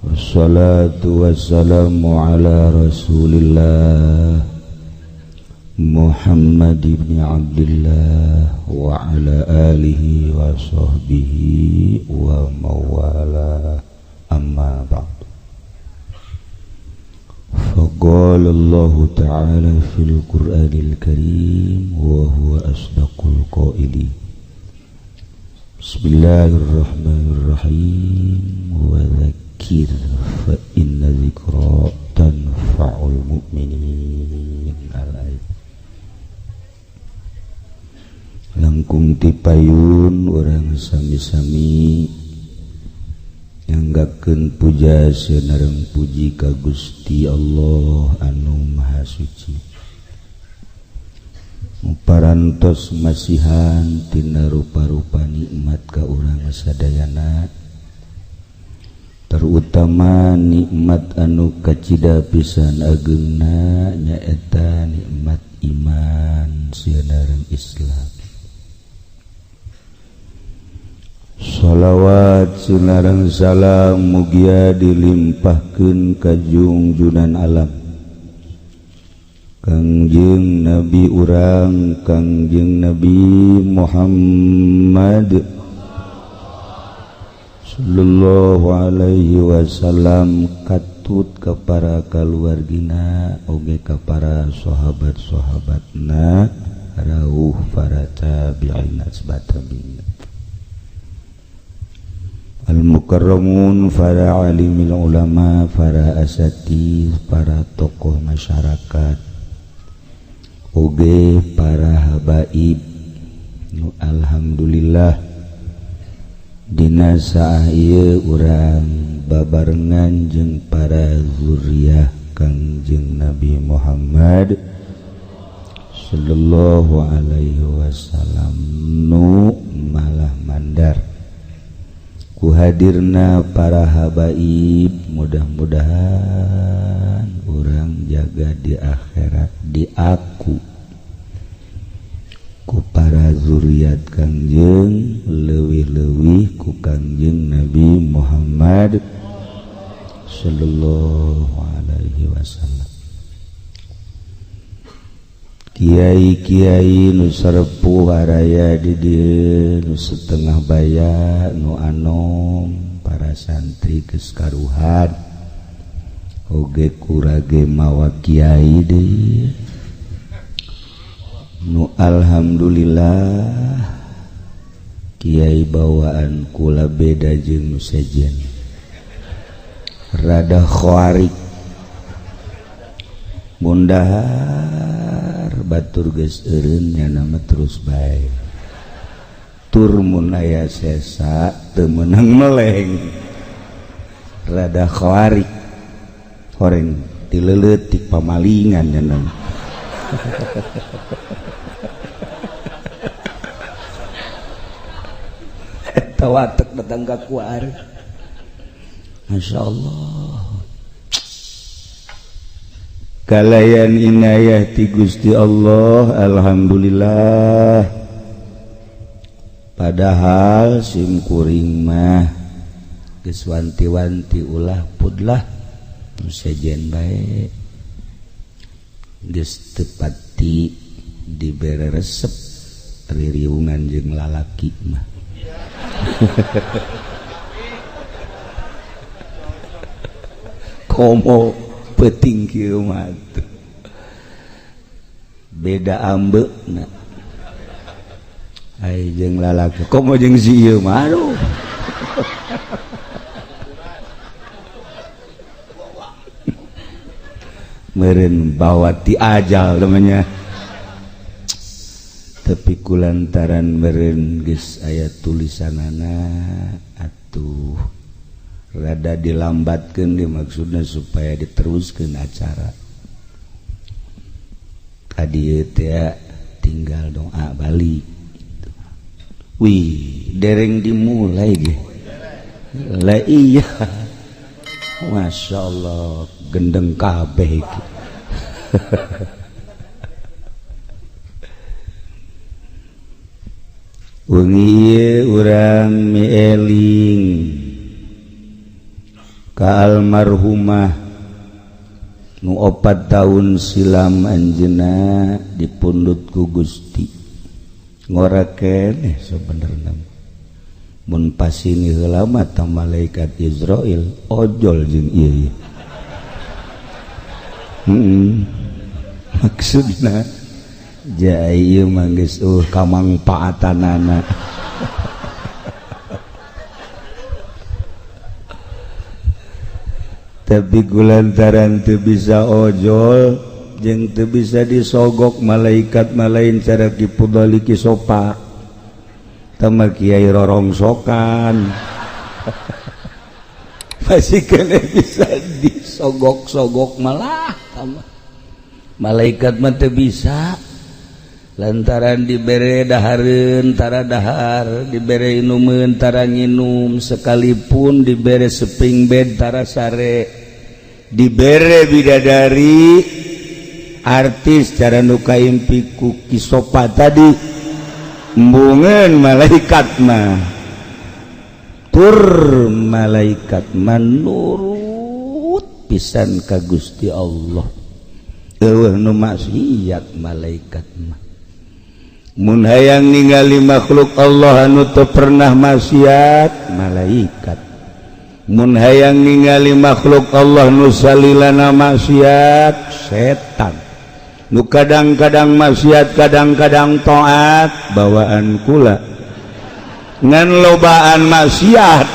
wassalatu wassalamu ala rasulillah Muhammad ibn Abdullah wa ala alihi wa sahbihi wa mawala, amma ba'd. Faqala Allah ta'ala fil Qur'anil Karim wa huwa asdaqul qailin. Bismillahirrahmanirrahim. Wa dzakir fa inna dzikra tanfa'ul mu'minin. Al-ayat. Langkung tipayun urang sami-sami nyanggakeun puja sareng puji ka Gusti Allah anu Maha Suci. Muparantos masihan tina rupa-rupa nikmat ka urang sadayana, terutama nikmat anu kacida pisan ageungna nyaeta nikmat iman sareng Islam. Shalawat sinareng salam mugia dilimpahkeun ka jungjunan alam Kangjeng Nabi urang Kangjeng Nabi Muhammad Sallallahu alaihi wasallam katut ka para kaluargina oge ka para sahabat-sahabatna rauh para tabi'in asbatabi'in al-mukarramun, para alimil ulama, para asatiz, para tokoh masyarakat, oge para habaib. Nu alhamdulillah dina saah ieu urang babarengan jeung para zuriyah Kangjeng Nabi Muhammad sallallahu alaihi wasallam nu malah mandar ku hadirna para habaib. Mudah-mudahan urang jaga di akhirat diaku ku para zuriat Kangjeng, leuwih-leuwih ku Kangjeng Nabi Muhammad sallallahu alaihi wasallam. Kiai-kiai nu sarepuh araya di dieu, nu setengah baya, nu anom, para santri geus karuhan oge kurage mawa kiai deui nu alhamdulillah kiai bawaan kula beda jeung nu sejen, rada khawarik mundahar batur geus eureun nya nama terus bae tur mun aya sesa teu meunang meleng, rada khawarik horeng tileuletik pamalingan nya nama. Eta watek datang ka kuari. Masya Allah. Kalayan inayah ti Gusti Allah, alhamdulillah. Padahal sim kuring mah geus wanti-wanti ulah pudlah nu sejen bae geus teu pati dibere resep ririungan jeung lalaki mah. Komo peuting kieu mah beda ambeuna ai jeung lalaki komo jeung si ieu mah aduh. Meureun bawa ti ajal namanya, tapi kulantaran meureun geus aya tulisanana atuh rada dilambatkeun ge maksudna supaya diteruskeun acara. Tadi teh tinggal doa balik. Wih, dereng dimulai ge. Lah iya. Masya Allah, gendeng kabeh iki. Wengi ieu urang mieling ka almarhumah nu 4 tahun silam anjeunna dipundhut ku Gusti. Ngora keneh sabenerna mun pasini heula mah ta malaikat Israil ojol jeung ieu. Maksudna ja ieu mah geus kamangpaatanana. Tapi kulantaran teu bisa ojol jeung teu bisa disogok malaikat malain cara kipudali kisopa tama kiai rorongsokan. Masih kena bisa disogok-sogok malah tama malaikat mah teu bisa lantaran dibere dahareun tara dahar, dibere inumeun tara nginum, sekalipun dibere seping bed tara sare, dibere bidadari artis cara nu kaimpi ku kisopa tadi embungeun malaikat mah tur malaikat manurut pisan ka Gusti Allah. Eueuh nu maksiat malaikat mah. Mun hayang ningali makhluk Allah anu teu pernah maksiat, malaikat. Mun hayang ningali makhluk Allah nu salilana maksiat, setan. Nu kadang-kadang maksiat, kadang-kadang taat, bawaan kula. Ngan lobaan maksiat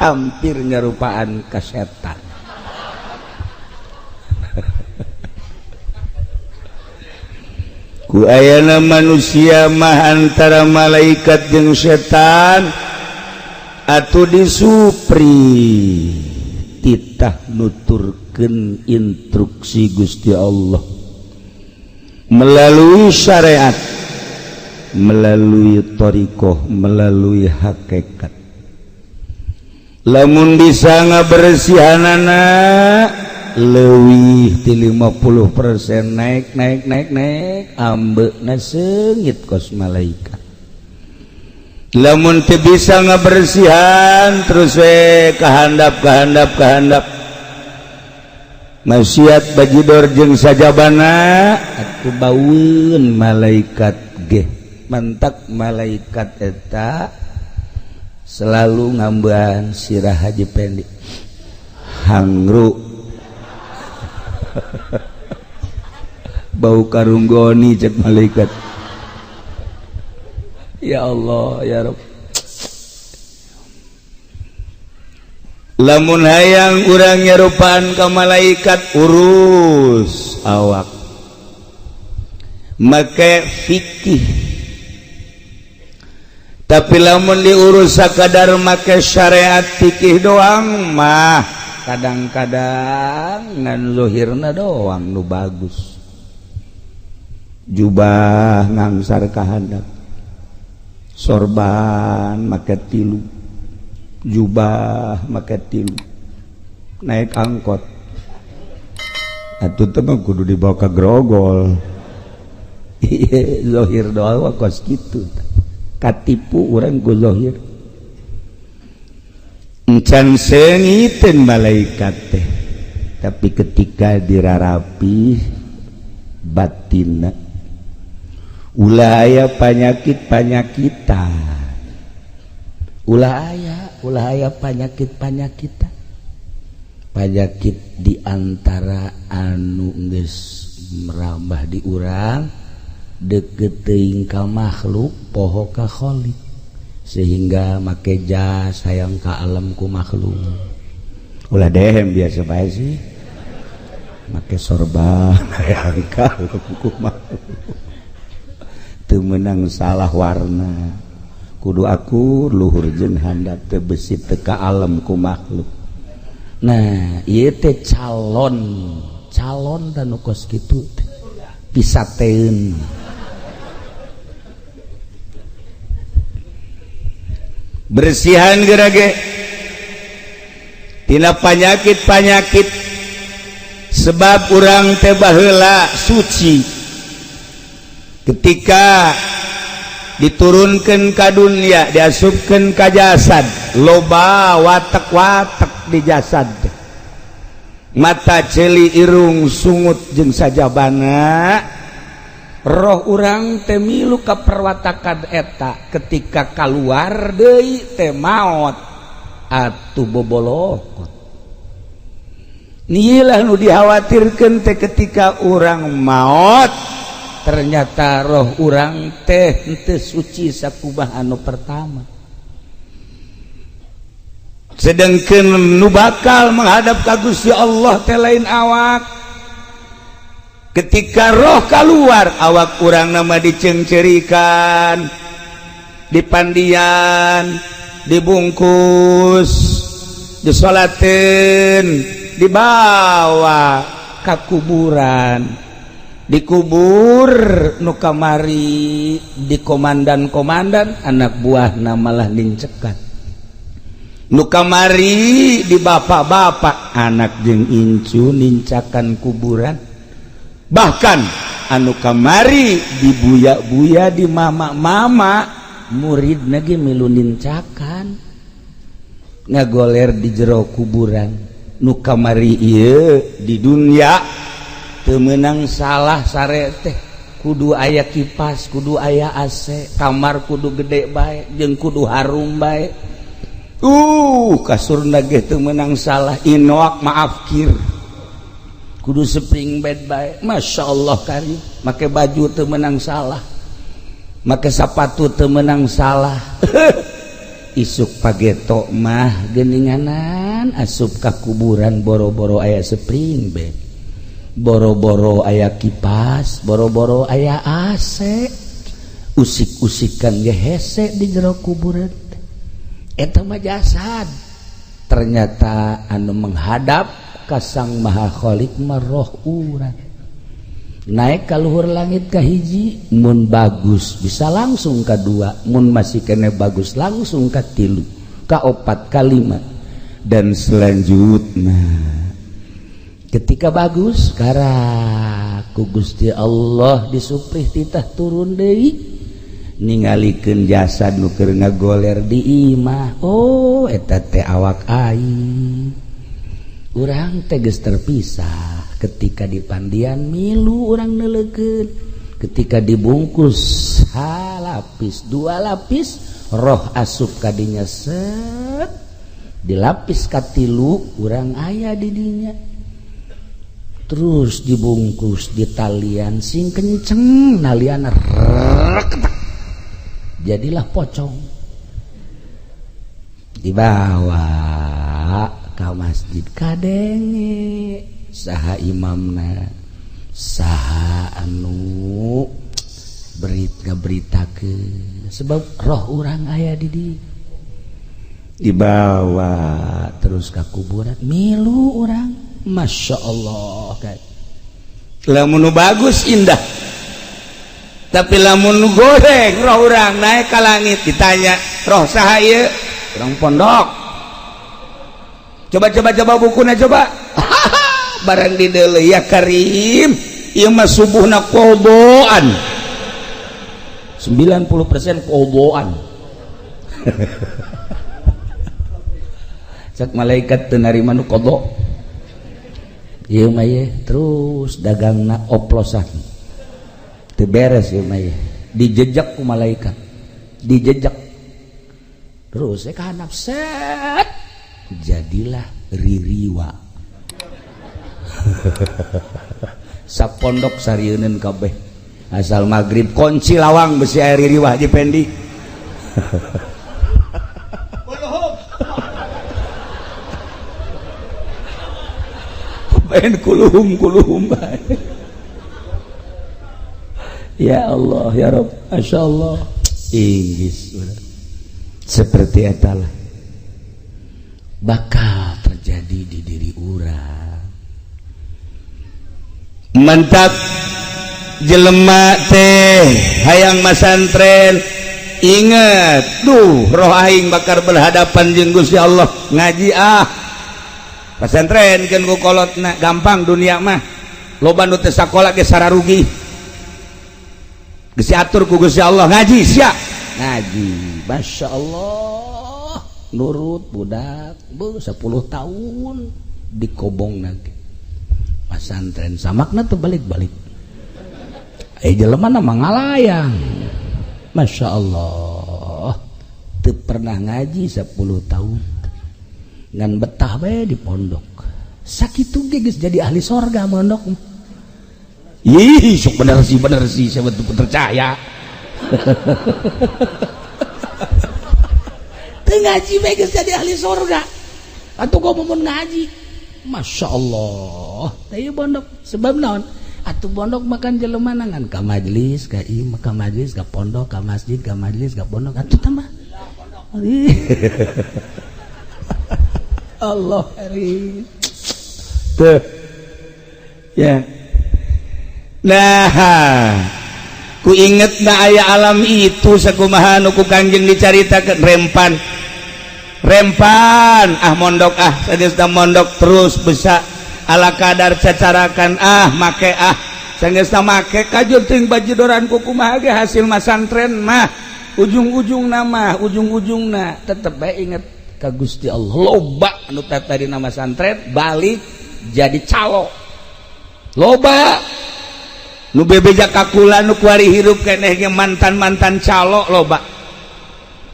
hampir nyarupaan ka setan. Ku ayana manusia mah antara malaikat jeung setan atuh disupri titah nuturkeun instruksi Gusti Allah melalui syariat, melalui thariqah, melalui hakikat. Lamun bisa ngabersihanana leuwih ti 50% naik naik naik naik ambeuna seungit kos malaikat. Lamun teu bisa ngabersihan terus we kahandap kahandap kahandap maksiat bajidor jeung sajabana atuh baueun malaikat ge. Mantak malaikat eta selalu ngambean sirah Haji Pendi hangru bau karunggoni cek malaikat. Ya Allah ya Rabb. Lamun hayang urang nyarupaan ka malaikat urus awak make fikih. Tapi lamun diurus sakadar make syariat fikih doang mah kadang-kadang ngan zuhirna doang nu bagus. Jubah ngangsar kahandap, sorban make tilu, jubah make tilu, naik angkot atuh teh mah kudu dibawa ka grogol. Zohir doang kos kitu, katipu urang ku zohir. Encan seungiteun malaikat teh, tapi ketika dirarapi batinna ulah aya panyakit-panyakitan, ulah aya panyakit-panyakitan, panyakit di antara anu geus merambah di urang deket teuing ka makhluk poho ka khalik, sehingga make jas hayang ka alam ku makhluk. Ulah dehem biasa bae sih make sorban hayang ka alam ku makhluk. Teu meunang salah warna, kudu akur luhur jeung handap teu besi teu ka alam ku makhluk. Nah ieu teh calon calon dan nu kos kitu teh pisateun. Bersihan gerage tina panyakit-panyakit, sebab urang teh baheula suci ketika diturunkan ka dunia, diasupkeun ka jasad, loba watek-watek di jasad teh, mata ceuli irung sungut jeung sajabana. Roh urang teh milu ka perwatakan eta, ketika kaluar deui teh maot atuh bobolokot. Nilah nu dikhawatirkeun teh ketika urang maot ternyata roh urang teh henteu suci sakumaha anu pertama. Sedangkan nu bakal menghadap ka Gusti Allah teh lain awak. Ketika roh keluar awak urang nama dicengcerikan, dipandian, dibungkus, disolatin, dibawa ke kuburan, dikubur nu kamari di komandan-komandan anak buah malah nincekan, nu kamari di bapak-bapak anak jeung incu nincakan kuburan, bahkan anu kamari di buya-buya di mama-mama murid lagi milu nincakan ngagoler di jero kuburan. Nu kamari ieu di dunia teu meunang salah sare teh, Kudu aya kipas, kudu aya AC, kamar kudu gede bae, jeung kudu harum bae. Kasurna ge teu meunang salah, inoak maaf kir. Kudu spring bed bae. Masya Allah karim. Make baju teu meunang salah, make sapatu teu meunang salah. Isuk pageto mah geuninganan asup ka kuburan, boro-boro aya spring bed, boro-boro aya kipas, boro-boro aya AC, usik-usikan ge hese di jero kuburan. Eta mah jasad. Ternyata anu menghadap ka Sang Maha Khalik mah roh urang. Naik ka luhur langit ka hiji, mun bagus bisa langsung ka dua, mun masih kene bagus langsung ka tilu, ka opat, ka lima, dan selanjutnya. Ketika bagus karak ku Gusti Allah disuprih titah turun deui, ningalikeun jasad nu keur ngagoler di imah. Oh, eta teh awak aing. Urang teh geus terpisah ketika di pandian, milu urang neuleukeun. Ketika dibungkus ha lapis dua lapis, roh asup kadinya, set dilapis katilu, urang aya di dinya. Terus dibungkus di talian sing kenceng, nalian rek, jadilah pocong, dibawa ke masjid, kadenge saha imamna, saha anu berita beritakeun, sebab roh urang aya di dibawa terus ke kuburan, milu urang. Masya Allah kayak Lamun bagus indah, tapi lamun goreng, roh urang naik ke langit, ditanya, "Roh saha ieu?" "Urang pondok." "Coba, coba, coba bukuna, coba." Barang di deuleu, ya karim, ieu mah subuhna qodoan, 90% qodoan. Cek malaikat, "Teu narima nu qodho ieu mah ye." Terus dagangna oplosan, teu beres ieu mah ye. Dijejak ku malaikat, dijejak terus ka handap, set jadilah ririwa. Sapondok sarieuneun kabeh, asal maghrib kunci lawang, besi aya ririwa. Haji Pendi main kuluhum kuluhum bae. Ya Allah, ya Rabb, Masya Allah. Inggris seperti etalah bakal terjadi di diri urang. Mantap jelema teh hayang masantren, inget duh, roh aing bakal berhadapan jeung Gusti Allah. Ngaji ah, pesantren kan ku kolotna gampang, dunia mah loba nu teu sakola ge sararugi, geus diatur ku Gusti Allah. Ngaji sia, Ngaji, Masya Allah, nurut budak bu 10 tahun dikobong lagi pesantren, samakna tuh balik-balik eh jelema nama ngalayang. Masya Allah, teu pernah ngaji 10 tahun, ngan betah bae di pondok. Sakitu ge geus jadi ahli sorga mondok. Ih, sok bener sih, bener sih, saya betul percaya. Teu ngaji bae geus jadi ahli sorga. Atuh kok mun ngaji, Masya Allah. Teh pondok sebab naon? Atuh pondok makan jelema ngan ka majelis, ka ieu, ka majelis, ka pondok, ka masjid, ka majelis, ka pondok, atuh tambah. Allah karim. Tuh. Ya. Nah, ku inget na aya alam itu sakumaha nu ku Kangjeng dicaritakeun rempan. Rempan ah mondok ah, sageus mondok terus bisa ala kadar cacarakan ah make ah, sageus make kajur teuing bajidoran ku kumaha ge hasil masantren mah ujung-ujung nama ujung-ujungna tetep bae inget ka Gusti Allah. Loba anu tadi nama santren balik jadi calo loba. Nu bebeja ka kula nu kuari hirup keneh ge mantan-mantan calo loba.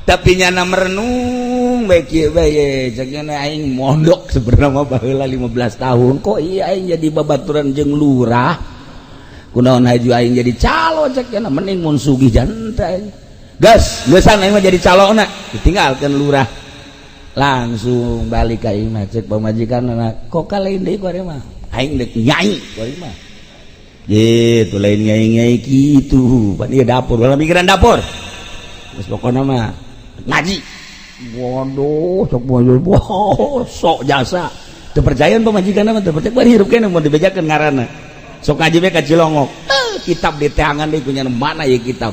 Tapi nyana merenung bae kieu bae cek nyana aing mondok sebenarnya mah baheula 15 tahun kok iya aing jadi babaturan jeung lurah. Kunaon haju aing jadi calo cek nyana mending mun sugih janta aing. Gas, geusan aing mah jadi calona, ditinggalkeun lurah. Langsung balik ka imah cek pamajikan kok ka lain deui kuari mah. Aing deuk nyai kuari mah. Gitu lain nyai-nyai kitu, pan ieu dapur, ulah mikiran dapur. Geus pokona mah ngaji. Waduh, sok boyo sok jasa. Teu percayaan pamajikan mah teu percaya bari hirup keneh mun dibejakeun ngaranna. Sok ngaji we ka Cilongok. Kitab di teangan deui kunyana mana ieu kitab.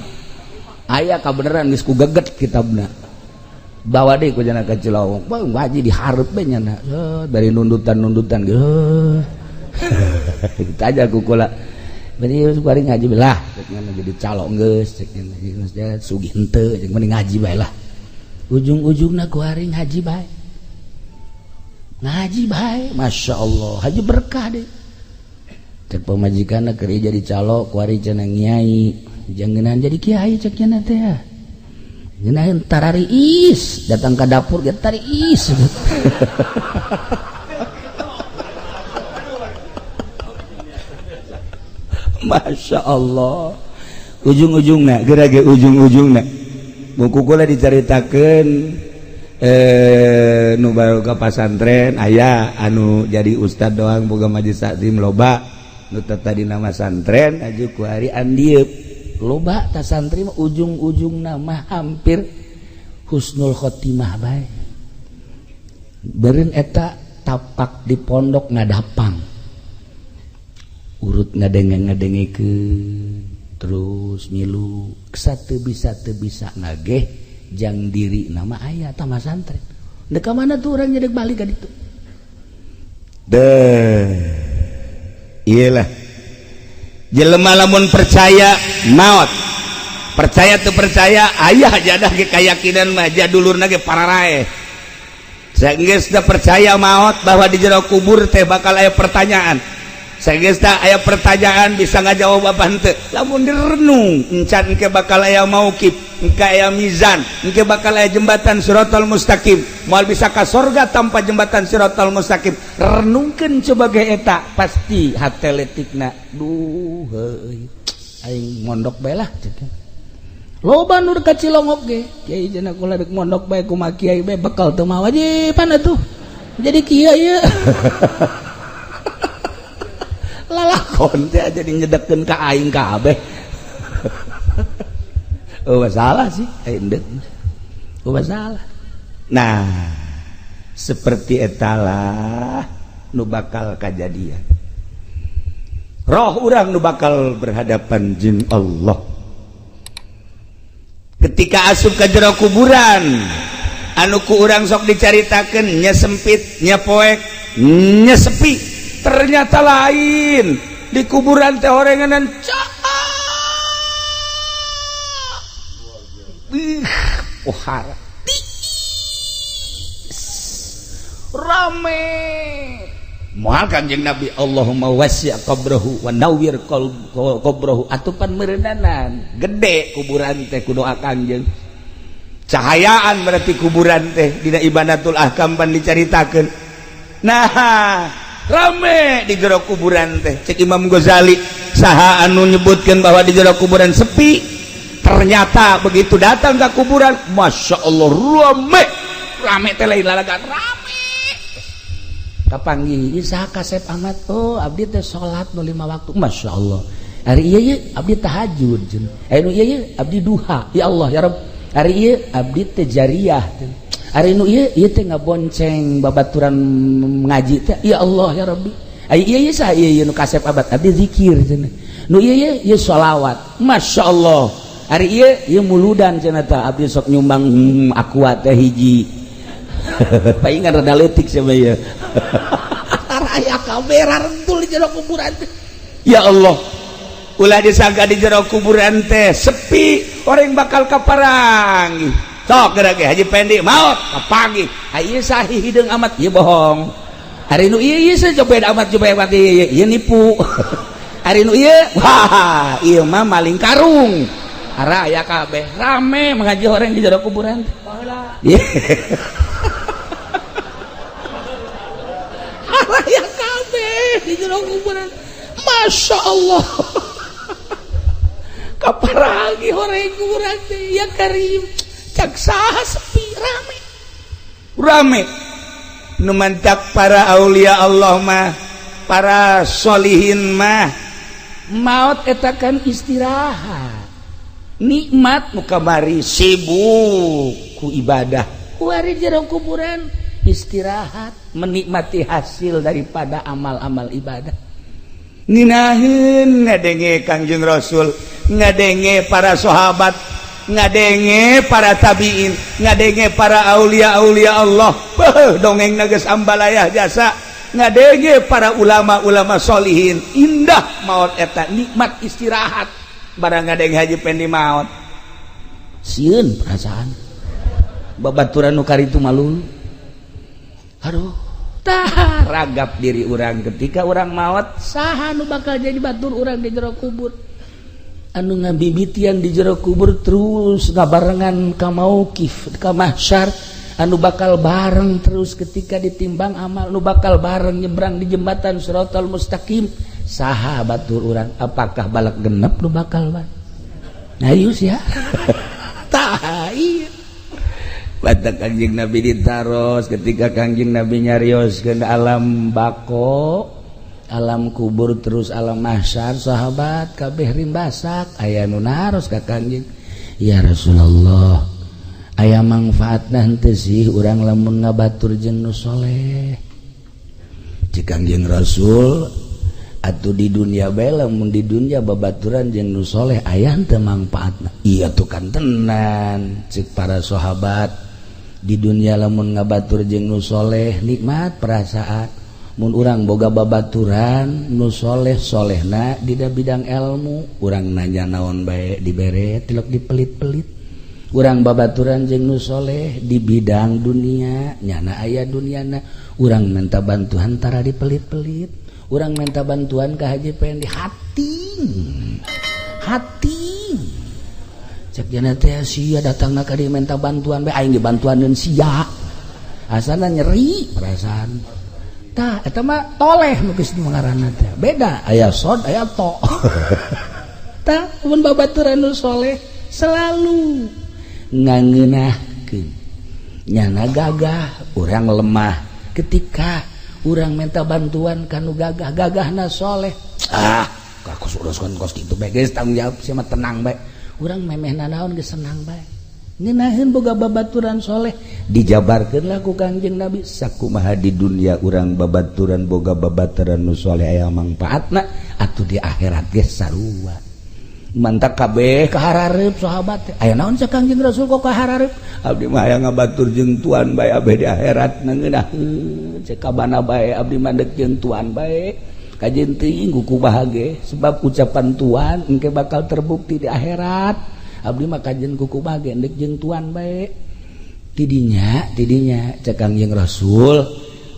Aya kabeneran geus ku geget kitabna. Bawa deui ku nyana ka Cilongok. Bang ngaji dihareup we nyana. Dari nundutan-nundutan geus. Kita aja ku kula. Bari bari ngaji lah, cek nyana jadi calon geus cek nyana geus sugih henteu cek mending ngaji bae lah. Ujung-ujungna ku hari ngaji bae. Ngaji bae, Masya Allah, haji berkah deh. Cek pamajikanna keur jadi calo ku hari cenah nyai, jangenan jadi kiai cek nyana teh. Ngeunah tarariis, datang ka dapur ge tariis. Masya Allah, ujung-ujungna gerage ujung-ujungna buku kula dicaritakeun nu baru ka pasantren aya anu jadi ustad doang boga majelis taklim loba nu tadi nama santren aju ku hari andieup loba ta santri mah ujung-ujungna mah hampir husnul khotimah bae beureun eta tapak di pondok ngadapang urut ngadenge-ngadengikeun terus milu satu bisa teu bisa ngageh jang diri nama aya tah masantren dek ka mana tuh urang nyedek balik ka ditu deh iyalah jelema lamun percaya maot percaya teu percaya aya jadah ge kayakinan mah jadulurna ge pararae saenggeus da percaya maot bahwa di jero kubur teh bakal aya pertanyaan. Saenggeus aya pertanyaan bisa ngajawab apa henteu lamun direnung encan engke bakal aya mauqif engke aya mizan engke bakal aya jembatan siratal mustaqim moal bisa ka sorga tanpa jembatan siratal mustaqim renungkeun coba ge eta pasti hate letikna duh heuy aing mondok bae lah cek loba nu ka Cilongok ge kiai cenah kula deuk mondok bae kumaha kiai bae bekal teu mah wajiban atuh jadi kieu ieu lalakon teh jadi nyedekeun ka aing kabeh. Oh masalah sih aing deuk. Oh masalah. Nah, seperti etalah nu bakal kajadian. Roh urang nu bakal berhadapan jeung Allah. Ketika asup ka jero kuburan, anu ku urang sok dicaritakeun nya sempit, nya poek, nya sepi. Ternyata lain di kuburan teh orenganan cak pohara rame moal Kanjeng Nabi Allahumma wasi' qabrahu wa nawwir qabrahu atupan meureunana gede kuburan teh ku doa Kanjeng cahayaan berarti kuburan teh dina ibadatul ahkam pan dicaritakeun nah rame di jero kuburan teh cek Imam Ghazali saha anu nyebutkeun bahwa di jero kuburan sepi ternyata begitu datang ke kuburan Masya Allah rame rame teh lain lalagan rame kapanggih ieu saha kasep amat oh abdi teh salat nu 5 waktu Masya Allah hari ieu ye abdi tahajud cenah anu ieu ye abdi duha ya Allah ya Rabb hari ieu abdi teh jariyah hari nu ieu ieu teh ngabonceng babaturan ngaji teh ya Allah ya Rabbi ai ieu ieu saha ieu nu kasep abad abdi zikir cenah nu ieu ieu ieu sholawat Masya Allah hari ieu ieu muludan cenah tah abdi sok nyumbang aqua teh hiji paingan rada leutik sia mah ieu aya kamera rentul di jero kuburan teh ya Allah ulah disangka di jero kuburan teh sepi orang bakal kaparangi sok geura ge Haji Pendi maot kapanggih ieu sahih hideung amat ieu bohong hari nu ieu ieu copet amat copet amat ieu nipu. Ari nu ieu, wah, ieu mah maling karung. Ara aya kabeh, rame mengaji orang di jero kuburan. Baheula. Aya kabeh di jero kuburan. Masya Allah. Kaparagi horeng kuburan teh, ya karim. Cak saha sepi rame. Rame. Nu mantak para aulia Allah mah, para solihin mah maut eta kan istirahat. Nikmat nu kamari sibuk ku ibadah. Kuari jero kuburan istirahat, menikmati hasil daripada amal-amal ibadah. Nginaheun ngadenge Kangjeng Rasul, ngadenge para sahabat, ngadenge para tabiin, ngadenge para aulia-aulia Allah. Beuh, dongeng geus ambalayah jasa. Ngadenge para ulama-ulama solihin, indah maut eta, nikmat istirahat. Barang ngadenge Haji Pendi maut. Sieun perasaan. Babaturan nu karitu malu. Aduh, tah ragap diri urang ketika urang maut, saha nu bakal jadi batur urang di jero kubur. Anu ngabibitian di jero kubur terus ngabarengan ka mauqif, ka mahsyar, anu bakal bareng terus ketika ditimbang amal, nu bakal bareng nyebrang di jembatan Shiratal Mustaqim, saha batur urang? Apakah balak genep nu bakal bareng? Ayo sia. Tah iya. Batak Kangjeng Nabi ditaros ketika Kangjeng Nabi nyarios ke alam bako, alam kubur terus alam mahsyar, sahabat kabeh rimbasak aya nu naros ka Kangjeng, ya Rasulullah, aya mangfaatna henteu sih urang lamun ngabatur jeung nu soleh? Cek Kangjeng Rasul, atuh di dunia bae, lamun di dunia babaturan jeung nu soleh aya henteu mangfaatna? Iya tuh kan tenan, cek para sahabat, di dunia lamun ngabatur jeung nu soleh nikmat perasaan. Mun urang boga babaturan nu soleh, solehna di bidang ilmu, urang nanya naon bae dibere, tilok dipelit-pelit. Urang babaturan jeung nu soleh di bidang dunia, nyana aya duniana, urang minta bantuan tara dipelit-pelit. Urang minta bantuan ke Haji Pendi hati hati, cek jana teh sia datangna ka dieu minta bantuan bae, aing dibantuaneun sia, asana nyeri perasaan. Tah eta mah toleh nu geus ngaranna teh, beda aya sod aya to. Tah mun babaturan nu soleh selalu ngangeunahkeun, nyana gagah, urang lemah. Ketika urang minta bantuan kanu gagah, gagahna soleh, ah kos uruskeun kos kitu bae geus, tanggung jawab sia mah, tenang bae. Urang memeh nanaon geus senang bae, ngeunaheun boga babaturan soleh. Dijabarkeun lah ku Kangjeng Nabi sakumaha di dunia urang babaturan boga babaturan nu soleh aya mangfaatna, atuh di akhirat ge sarua. Mantak kabeh kaharareup sahabat teh, aya naon sa Kangjeng Rasul kok kaharareup? Abdi mah hayang ngabatur jeung tuan bae abeh di akhirat, ngeunahkeun cek kabana bae, abdi mah deuk jeung tuan bae, kajeun teuing ku bahagia sebab ucapan tuan engke bakal terbukti di akhirat. Abdi mah kajeun kuku bahagia deuk jeung tuan bae. Tidinya tidinya cek Kangjeng Rasul,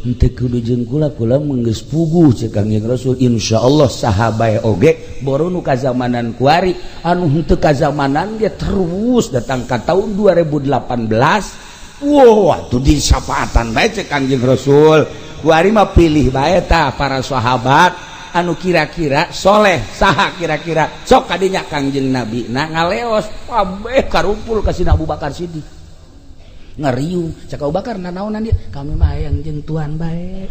henteu kudu jeung kula, kula mah geus puguh. Cek Kangjeng Rasul, insyaallah saha bae oge boro nu kazamanan kuari, anu henteu kazamanan ge terus datang ka tahun 2018, wow, atuh disapaatan bae. Cek Kangjeng Rasul, kuari mah pilih bae tah para sahabat anu kira-kira soleh saha kira-kira, sok kadinya. Kangjeng Nabi nah ngaleos, kabeh karumpul ka Sina Abu Bakar Siddiq, ngeriung. Cek Abu Bakar, nanaonan dia? Kami mah hayang jeung tuan bae.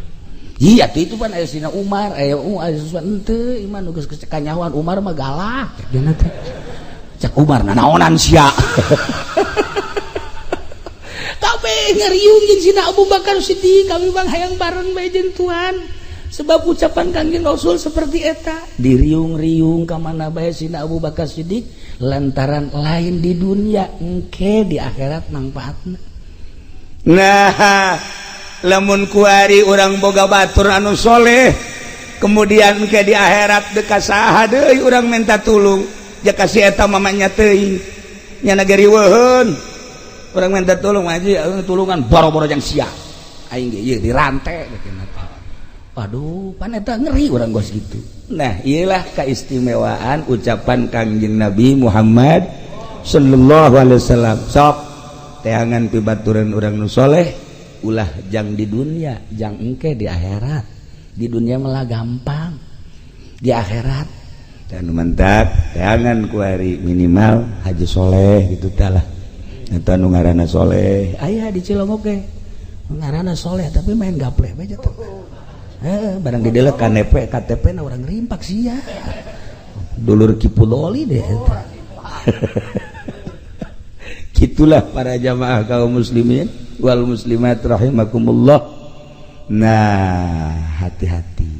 Iya tuh itu pan aya Sina Umar, aya aya sesuatu henteu iman nu geus kanyahoan Umar mah galak cek dina teh. Cek Umar, nanaonan sia? Kabeh ngeriung jeung Sina Abu Bakar Siddiq, kami bang hayang bareng bae jeung tuan sebab ucapan Kangjeng Rasul seperti eta. Diriung-riung ka mana bae Sina Abu Bakar Siddiq, lantaran lain di dunia, engke di akhirat manfaatna. Nah, lamun kuari urang boga batur anu soleh, kemudian ke di akhirat deka saha deui urang minta tulung? Jaka si eta mamanya teuing nya nagariweuheun, urang minta tulung aja, tulungan boro-boro jang sia, aing ge ieu dirante gitu. Waduh, pan eta ngeri urang gos gitu. Nah, iyalah keistimewaan ucapan Kangjeng Nabi Muhammad sallallahu alaihi wasallam. Sok teangan pibaturan urang nu soleh, ulah jang di dunia, jang engke di akhirat. Di dunia malah gampang, di akhirat dan mantap teangan kuari minimal haji soleh gitu talah. Eta nu ngaranna soleh, aya di Cilongok ge. Ngaranna soleh tapi main gapleh bae teh. Barang didelek KTP, KTP na orang rimpak sih ya. Dulur Kipudoli deh. Gitulah para jamaah kaum muslimin wal muslimat rahimakumullah. Nah, hati-hati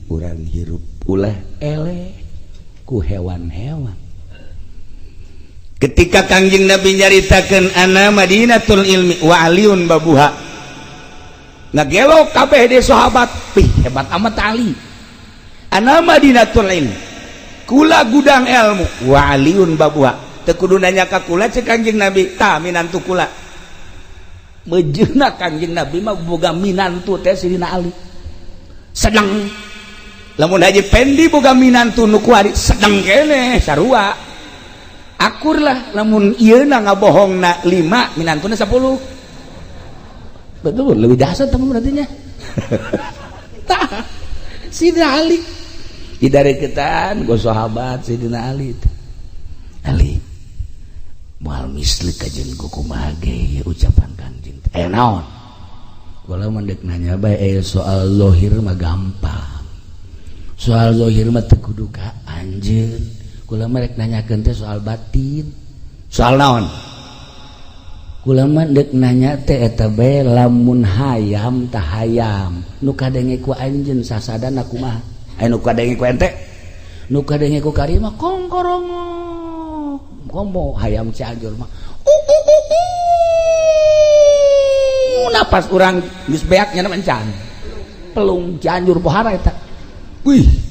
urang hirup ulah eleh ku hewan-hewan. Ketika Kangjeng Nabi nyaritakeun ana Madinatul ilmi wa aliyun babuha. Ngagelo kabeh de sahabat, pih hebat amat Ali. Ana Madinatul ilmi, kula gudang ilmu, wa aliyun babuha. Teu kudu nanya ka kula cek Kangjeng Nabi, tah minantu kula. Mejeuna Kangjeng Nabi mah boga minantu teh Sidina Ali. Sedang lamun Haji Pendi boga minantu nu kuari sedang keneh sarua. Akur lah lamun ieu na ngabohongna 5 minantuna 10. Betul, lebih dahsyat teman berarti nya. Tah, Sidina Ali didareketan go sahabat Sidina Ali. Ali moal misli kajeun ku kumaha ge ucapan Kangjeng. Eh naon? Kula mah deuk nanya bae soal zahir mah gampang. Soal zahir mah teu kudu ka anjeun. Kula mah rek nanyakeun teh soal batin. Soal naon? Kula mah deuk nanya teh eta bae lamun hayam tah hayam nu kadenge ku anjeun sasadana kumaha? Aya nu kadenge ku ente? Nu kadenge ku kari mah kongkorongok. Komo hayam Cianjur mah. Napas urang geus beak nya encan. Pelung Cianjur pohara eta. Wih.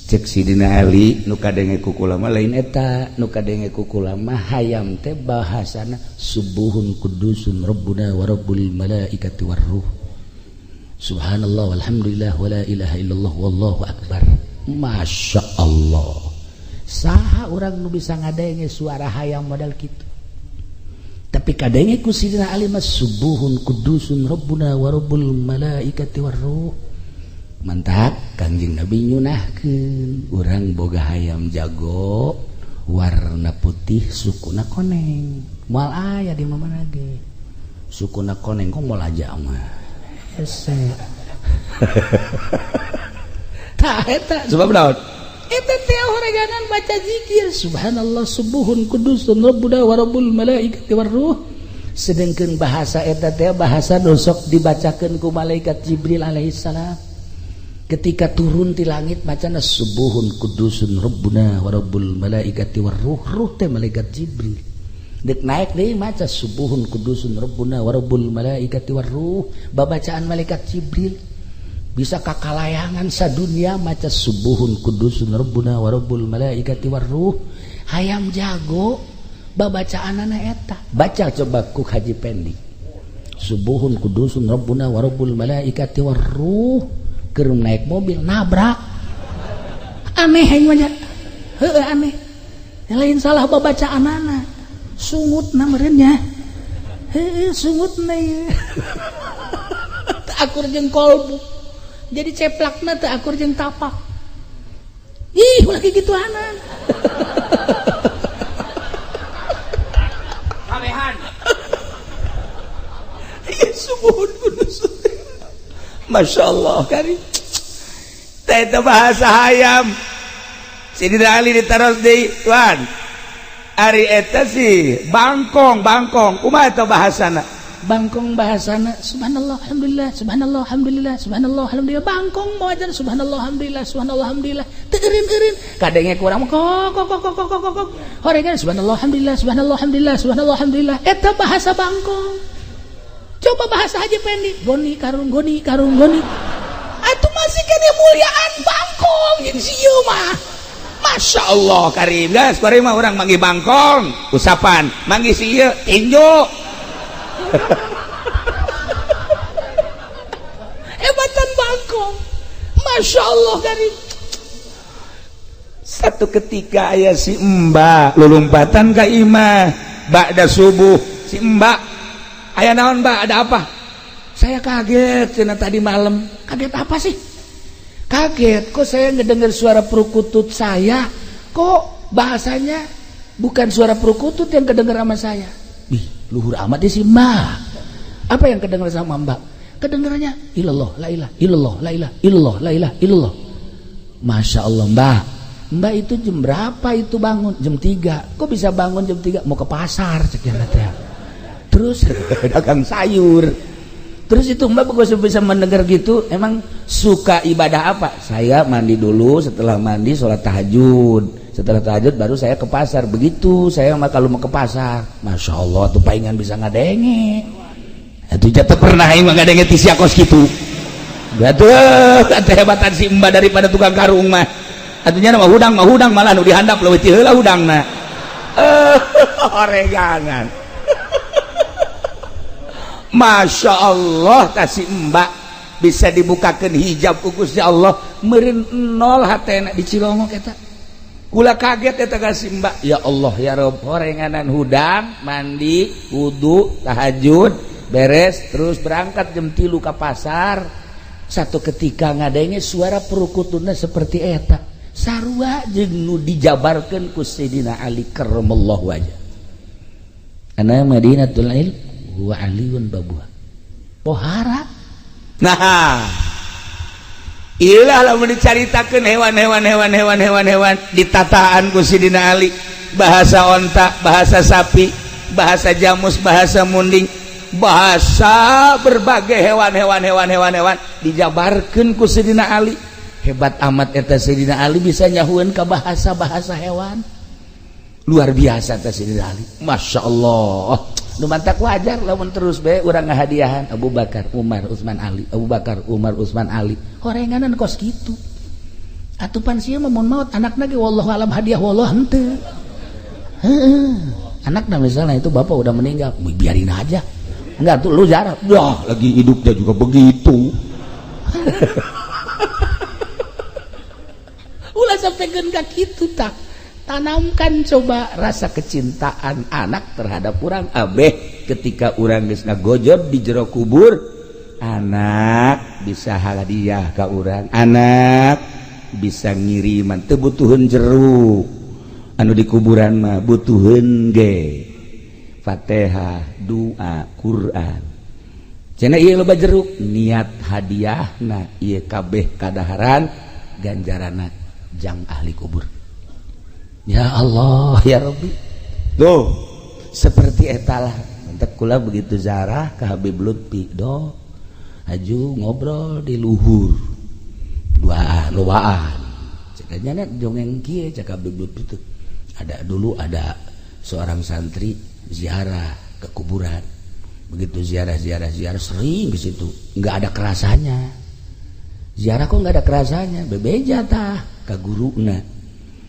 Cek Sidina Ali nu kadenge ku kula mah lain eta, nu kadenge ku kula mah hayam teh bahasana subuhun kudusun rabbuna wa rabbul malaikati warruh. Subhanallah walhamdulillah wala ilaha illallah wallahu akbar. Masya Allah. Saha urang nu bisa ngadenge suara hayam modal kitu. Tapi kadenge ku Sidina Ali mah subuhun kudusun rabbuna wa rabbul malaikati warruh. Mantap Kangjeng Nabi nyunahkeun urang boga hayam jago warna putih sukuna koneng. Moal aya di mana ge. Sukuna koneng kok moal aja mah. Hese. Tah eta sebab naon? Eta teh horegangan baca zikir subhanallah subuhun kudusun rabbuna wa rabbul malaikati warruh. Sedengkeun bahasa eta teh bahasa nu sok dibacakeun ku malaikat Jibril alaihissalam. Ketika turun di langit bacana subuhun kudusun rabbuna wa rabbul malaikati warruh, ruh teh malaikat Jibril. Dek naik deui maca subuhun kudusun rabbuna wa rabbul malaikati warruh, babacaan malaikat Jibril. Bisa kakalayangan sadunia maca subuhun kudusun rabbuna wa rabbul malaikati warruh. Hayam jago babacaanana eta. Baca coba ku Haji Pendi. Subuhun kudusun rabbuna wa rabbul malaikati warruh. Keur naik mobil nabrak. Aneh aing mah nya. Heueuh aneh. Lain salah babacaanana. Sungutna meureun nya. Heueuh sungutna ieu. Teu akur jeung kolbu. Jadi ceplakna teu akur jeung tapak. Ih, ulah kikituanan. Kabehan. Ieu subuhun kudus. Masya Allah kari. Teh bahasa hayam. Sidina Ali ditaros deui, tuan. Ari eta sih bangkong, bangkong. Kumaha eta bahasana? Bangkong bahasana subhanallah alhamdulillah subhanallah alhamdulillah subhanallah alhamdulillah. Bangkong mau aja subhanallah alhamdulillah subhanallah alhamdulillah. Teu eureun-eureun. Kadenge kurang kok kok kok kok kok kok. Horegan subhanallah alhamdulillah subhanallah alhamdulillah subhanallah alhamdulillah. Eta bahasa bangkong. Coba bahasa Haji Pendi, goni karung goni karung goni. Atuh masih kene muliaan bangkong jeung si ieu mah. Masya Allah karim guys, karim mah urang manggih bangkong, usapan, manggih si ieu tinju. Hebatan bangkong. Masya Allah dari satu ketika aya si Mbak lulumpatan ka imah ba'da subuh. Si Mbak, aya naon, Mbak? Ada apa? Saya kaget cenah tadi malam. Kaget apa sih? Kaget kok saya ngedengar suara perkutut saya, kok bahasanya bukan suara perkutut yang kedengar sama saya. Ih, luhur amat sih Mbak. Apa yang kedengar sama Mbak? Kedengarannya ilallah la ilah illallah la ilah illallah la ilah illallah. Masya Allah, Mbak. Mbak itu jam berapa itu bangun? Jam 3. Kok bisa bangun jam 3? Mau ke pasar cek teh. Terus dagang sayur. Terus itu Mbak kok bisa mendengar gitu? Emang suka ibadah apa? Saya mandi dulu, setelah mandi sholat tahajud. Setelah tahajud baru saya ke pasar. Begitu saya mah kalau mau ke pasar. Masya Allah tuh palingan bisa ngadenge. Itu jatuh pernah aing mah ngadenge ti sia kos kitu. Gaduh, kehebatan si Mbak daripada tukang karung mah. Atunya mah hudang malah nu dihandap leuwih ti heula hudangna. Oreganan. Masya Allah kasih Mbak bisa dibukakan hijab ku Gusti Allah meureun nol hatena di Cilongok eta. Kula kaget eta kasih Mbak. Ya Allah ya Rob, horenganan hudang, mandi, wudu, tahajud, beres terus berangkat jam 3 ke pasar. Satu ketika ngadenge suara perukutuna seperti eta. Sarua jeung nu dijabarkeun ku Sayyidina Ali karramallahu wajah. Ana Madinatul Ilm wa Aliun babuha. Pohara. Nah, ilah lamun dicaritakeun hewan-hewan hewan-hewan hewan-hewan ditataan ku Sidina Ali, bahasa onta, bahasa sapi, bahasa jamus, bahasa munding, bahasa berbagai hewan-hewan hewan-hewan hewan dijabarkeun ku Sidina Ali. Hebat amat eta Sayyidina Ali bisa nyahueun ka bahasa-bahasa hewan. Luar biasa eta Sayyidina Ali. Masya Allah. Nu mantak wajar lamun terus bae urang ngahadiahan Abu Bakar, Umar, Utsman, Ali, Abu Bakar, Umar, Utsman, Ali. Horenganan kos kitu. Atupan sia mah mun maot anakna ge wallahu alam hadiah wallah henteu. Heeh. Anakna misalnya itu bapak udah meninggal, biarin aja. Enggak tuh lu jarang. Wah, lagi hidupnya juga begitu. Ulah sampai ka kitu tah. Tanamkan coba rasa kecintaan anak terhadap urang abeh ketika urang geus ngagojot di jero kubur, anak bisa hadiah ka urang, anak bisa ngiriman teu butuheun jeruk anu di kuburan mah butuheun ge Fatihah, doa, Quran. Cenah ieu loba jeruk niat hadiahna ieu kabeh kadaharan ganjarana jang ahli kubur. Ya Allah ya Rabbi. Tuh seperti etalah mantak kula begitu zarah ke Habib Lutfi do aju ngobrol di luhur duaan lowaan cekanya net dongeng kieu cek Habib Lutfi tuh. Ada dulu ada seorang santri ziarah ke kuburan. Begitu ziarah ziarah ziarah sering ke situ, nggak ada kerasanya. Ziarah kok nggak ada kerasanya, bebeja tah ka guruna.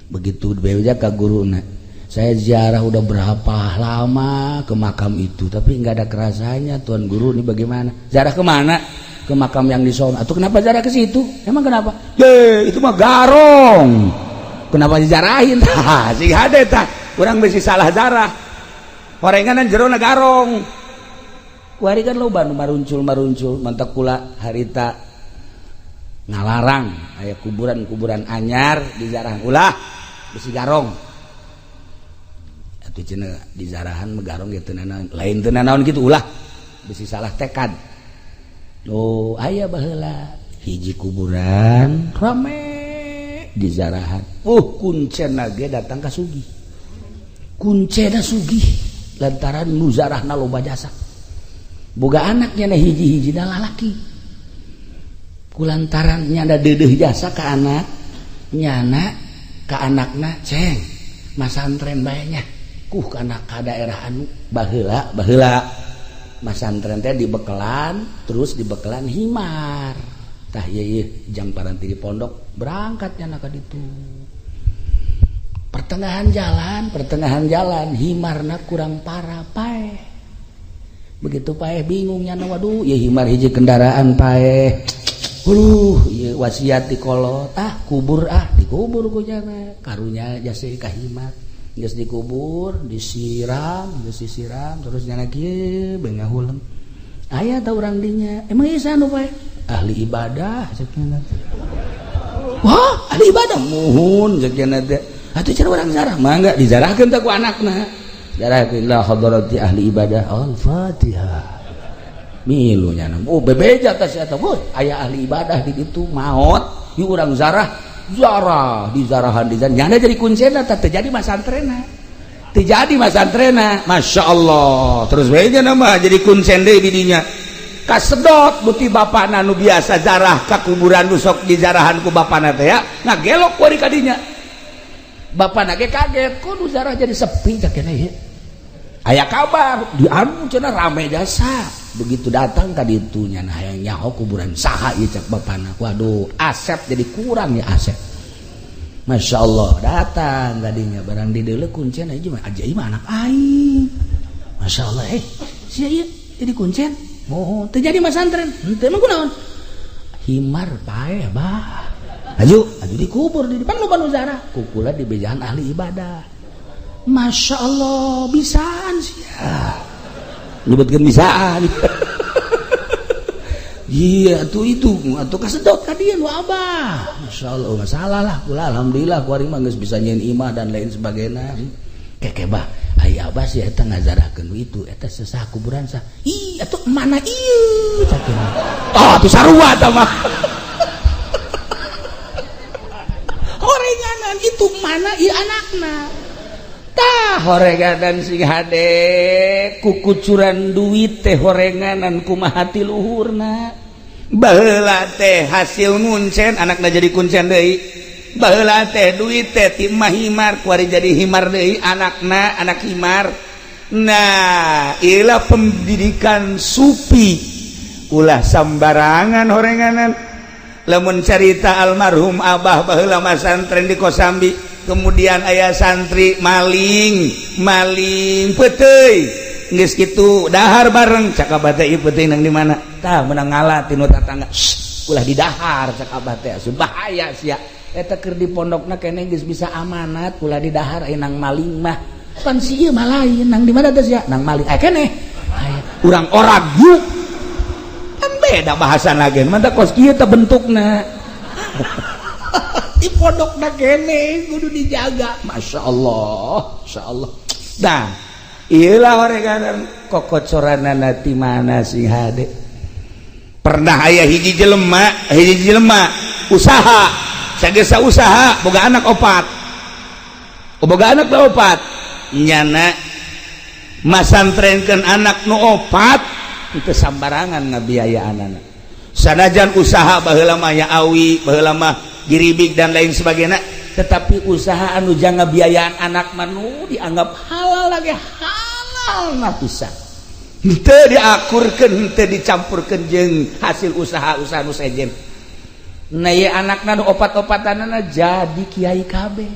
Begitu bebeja ka guruna, saya ziarah udah berapa lama ke makam itu tapi nggak ada kerasanya, tuan guru ini bagaimana? Ziarah kemana? Ke makam yang di sono. Atau kenapa ziarah ke situ? Emang kenapa? Ye, itu mah garong. Kenapa dijarahin? Tah, sing hade tah. Urang bisi salah zarah. Horenganan jerona garong. Kuari kan loba nu maruncul-maruncul, mantak kula harita ngalarang aya kuburan-kuburan anyar dizarah ulah besi garong. Atuh cenah dizarahan mah garong ge teu nanaon, lain teu nanaon kitu ulah besi salah tekad. Oh, aya baheula hiji kuburan rame dizarahan. Kuncena ge datang ka sugih. Kuncena sugih lantaran nu zarahna loba jasa. Boga anaknya na hiji-hiji da lalaki. Kulantaran nyanda deudeuh jasa ka anak, nyana ka anakna ceng masantren bae nya. Kuh kana ka daerah anu baheula baheula masantren teh dibekelan terus dibekelan himar. Tah ieu ieu jang paranti di pondok berangkat nyana ka ditu. Pertengahan jalan himarna kurang parah paeh. Begitu paeh bingung nyana, waduh ieu himar hiji kendaraan paeh. Huluh, ieu wasiat di kolot, ah kubur, ah dikubur ku nyana. Karunya jasa ka himar. Geus dikubur, disiram, geus disiram terus nyana kieu bae ngahuleng. Aya tah urang dinya. Emang ieu saha nu paeh? Ahli ibadah cek nyana. Wah, ahli ibadah muhun cek nyana teh. Atuh cara urang zarah, mangga dizarahkeun teh ku anakna. Zarahkeun la hadarati ahli ibadah. Al-Fatihah. Milu nyana. Oh, bebeja tas eta, boy. Aya ahli ibadah di ditu maot, ieu urang zarah, zarah dizarahan di nyana jadi kuncena teh teu jadi masantrena. Teu jadi masantrena. Masya Allah. Terus bae nama jadi kuncen deui di dinya. Kasedot buti bapana nu biasa zarah ka kuburan nu sok dizarahan ku bapana teh ya. Ngagelok kuari ka dinya. Bapana ge kaget, kok nu zarah jadi sepi cak keneh ieu. Aya kabar di anu cenah rame jasa. Begitu datang ka ditu nyana hayang nyaho kuburan saha ieu cak bapana. Waduh, asep jadi kurang ya asep. Masya Allah datang tadinya barang di deuleu kuncen aja mah aja mah anak aing. Masya Allah sia ieu jadi kuncen. Mohon teu jadi masantren. Henteu mah kunaon? Himar paeh bah. Aju, aju dikubur di depan loba nu zarah. Kukula di bejaan ahli ibadah. Masya Allah bisaan sia. Nyebutkeun bisaan. Iya atuh itu atuh kasedot ka dieu nu abah. Masya Allah masalah lah kula alhamdulillah kuari mah geus bisa nyieun imah dan lain sebagainya. Keke bah aya abah sih eta ngazarahkeun itu eta sesah kuburan sah. Ih atuh mana ieu cak. Ah atuh sarua eta mah. Horenganan itu mana ieu anakna. Tah horenganan sing hade kukucuran duit teh horenganan kumaha ti luhurna. Baheula teh hasil nguncen anakna jadi kuncen deui. Baheula teh duit teh ti mah himar kuari jadi himar deui anakna anak himar. Nah, ilah pendidikan sufi ulah sambarangan horenganan. Lamun carita almarhum abah baheula masantren di Kosambi, kemudian ayah santri maling maling peuteuy geus kitu dahar bareng cak abah teh ieu peuteuy nang di mana tah meunang ngala tinu tatangga ulah didahar cak abah teh asup bahaya sia eta keur di pondokna keneh geus bisa amanat ulah didahar aya nang maling mah pan si ieu mah lain nang di mana teh sia nang maling aya keneh aya urang orang yuk kan beda bahasan lagi mantap kos kieu teh bentukna di pondokna kene kudu dijaga. Masya Allah, Masya Allah. Nah, iyalah horenganan kokocoranana ti mana sing hade. Pernah aya hiji jelema usaha, sagesa usaha boga anak opat. Boga anak opat. Nyana masantrenkeun anak nu opat itu sambarangan ngabiayaanana. Sanajan usaha baheula mah ya awi, baheula mah giribik dan lain sebagainya, tetapi usaha anu jang ngabiayaan anak manu dianggap halal lagi halal nah pisan. Henteu diakurkeun, henteu dicampurkeun jeung hasil usaha-usaha nu sejen. Nah ieu anakna nu opat-opatanana jadi kiai kabeh.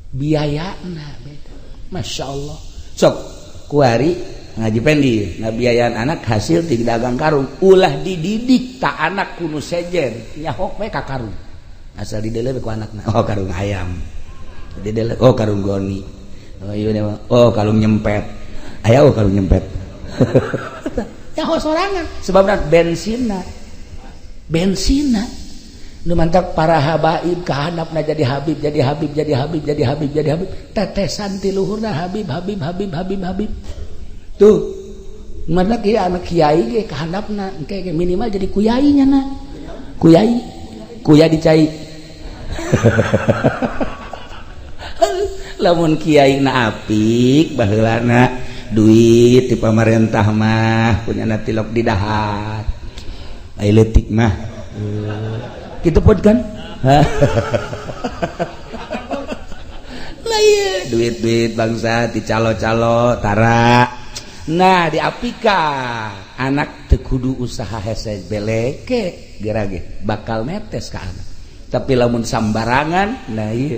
Biayana beda. Masya Allah. Sok kuari ngaji pendi ngabiayaan anak hasil ti dagang karung ulah dididik tak anak kuno sejen nyahok we ka karung asal dideuleu ku anakna oh karung ayam dideuleu oh karung goni oh ieu oh karung nyempet aya oh karung nyempet nyaho sorangan sebabna bensinna bensinna nu mantak para habaib kahandapna jadi habib jadi habib jadi habib jadi habib jadi habib tetesan ti luhurna habib habib habib habib habib tuh mana kiai anak kiai ge kahandapna engke ge minimal jadi kuyai nya na kuyai kuya dicai lamun kiai na apik baheulana duit ti pamarentah mah punyana tilok di dahar ai leutik mah kitu pun kan lah ieu duit-duit bangsa di calo-calo tara. Nah diapika anak teu kudu usaha hese beleke gerage bakal netes ka anak. Tapi lamun sambarangan nah ieu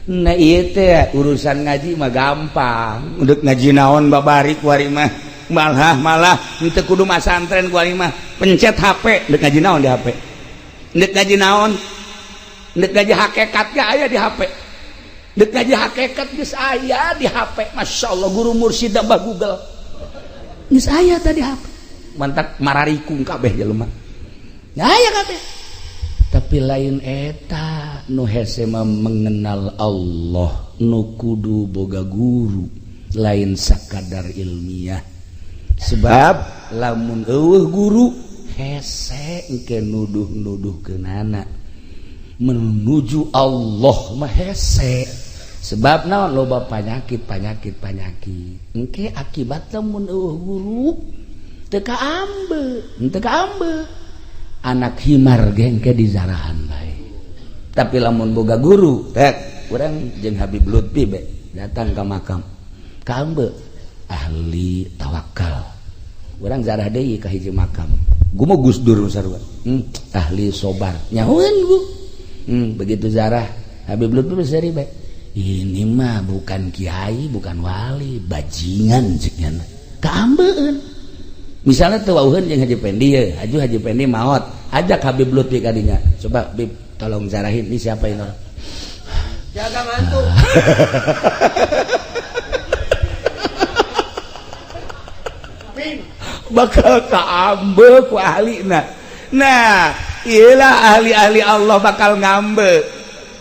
nah ieu teh urusan ngaji mah gampang. Untuk ngaji naon babari kuari mah. Malah malah henteu kudu masantren ku aing mah, pencet HP dek ngaji naon di HP, dek ngaji naon, dek ngaji hakikat ge aya di HP, dek ngaji hakikat geus aya di HP. Masya Allah, guru mursyid bah Google geus aya tadi HP, mantak mararikung kabeh jelema aya kabeh. Tapi lain eta nu hese mah, mengenal Allah nu kudu boga guru, lain sakadar ilmiah. Sebab lamun eueuh guru hese engke nuduh-nuduh kenana menuju Allah mah hese. Sebab naon? Loba penyakit penyakit penyakit engke akibat lamun eueuh guru, teu kaambe, teu kaambe. Anak himar ge engke dizarahan bae. Tapi lamun boga guru tek, urang jeung Habib Lutfi be datang ke makam, kaambe ahli tawakal. Urang zarah deui ka hiji makam, gua Gus Dur sarua, ahli sobar nyahueun bu. Begitu zarah Habib Lutfi seri bae, ini mah bukan kiai, bukan wali, bajingan ceknya. Kaambeun misalnya tuh wauheun jeung Haji Pendi ye, Haji Haji Pendi maot, ajak Habib Lutfi kadinya, coba Bib tolong zarahin ini, siapa ini orang? Jaga ngantuk. Bakal kaambe ku ahlina. Nah, iyalah ahli-ahli Allah bakal ngambe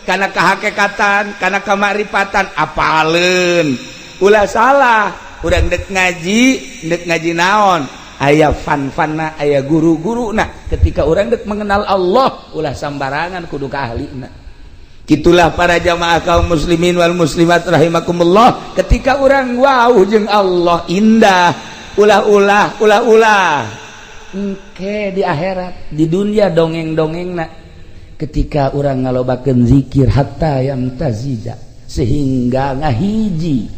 karena kehakekatan, karena kemakrifatan. Apaleun ulah salah, urang dek ngaji naon aya fan-fanna, aya guru-guru. Nah, ketika urang dek mengenal Allah ulah sambarangan, kudu ka ahlina. Itulah para jamaah kaum muslimin wal muslimat rahimakumullah, ketika urang wau jeung Allah indah, ulah-ulah ulah-ulah engke di akhirat, di dunia dongeng-dongeng. Nah, ketika urang ngalobakeun zikir hatta yamtazija, sehingga ngahiji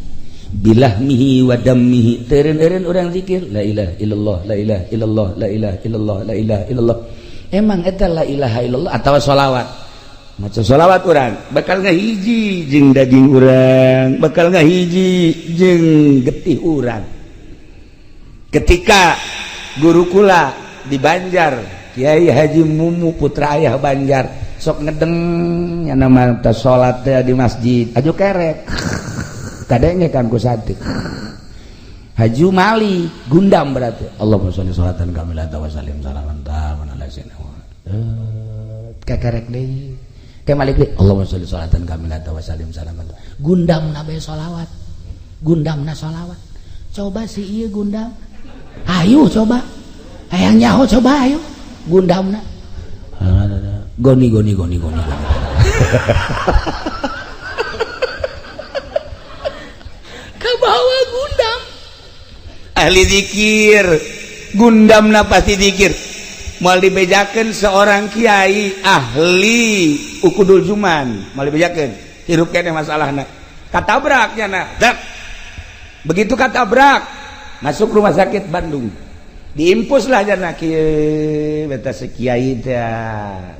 bilahmihi wa dammihi, teureun-eureun urang zikir la ilaha illallah, la ilaha illallah, la ilaha illallah, la ilaha illallah. Emang eta la ilaha illallah atawa sholawat, maca sholawat urang bakal ngahiji jeung daging urang, bakal ngahiji jeung getih urang. Ketika guru kula di Banjar, Kiai Haji Mumu putra ayah Banjar, sok ngedeng nya nama teh salat teh di masjid aju kerek kadenge kan ku santri Haji Mali gundam, berarti Allahumma sholli sholatan kamilatan wa sallim salaman taman ala sayyidina kekerek deui ke Malik deui Allahumma sholli sholatan kamilatan wa sallim salaman gundam na bae sholawat, gundam na sholawat. Coba si ieu gundam, ayo coba, hayang nyaho coba, ayo gundamna goni goni goni goni goni. Kabawa gundam ahli zikir, gundamna pasti zikir. Moal dibejakeun seorang kiai ahli ukudul juman, moal dibejakeun hirup keneh masalahna, katabrak nya. Nah, begitu katabrak masuk rumah sakit Bandung, diimpus lah jana kieu beta sekiai teh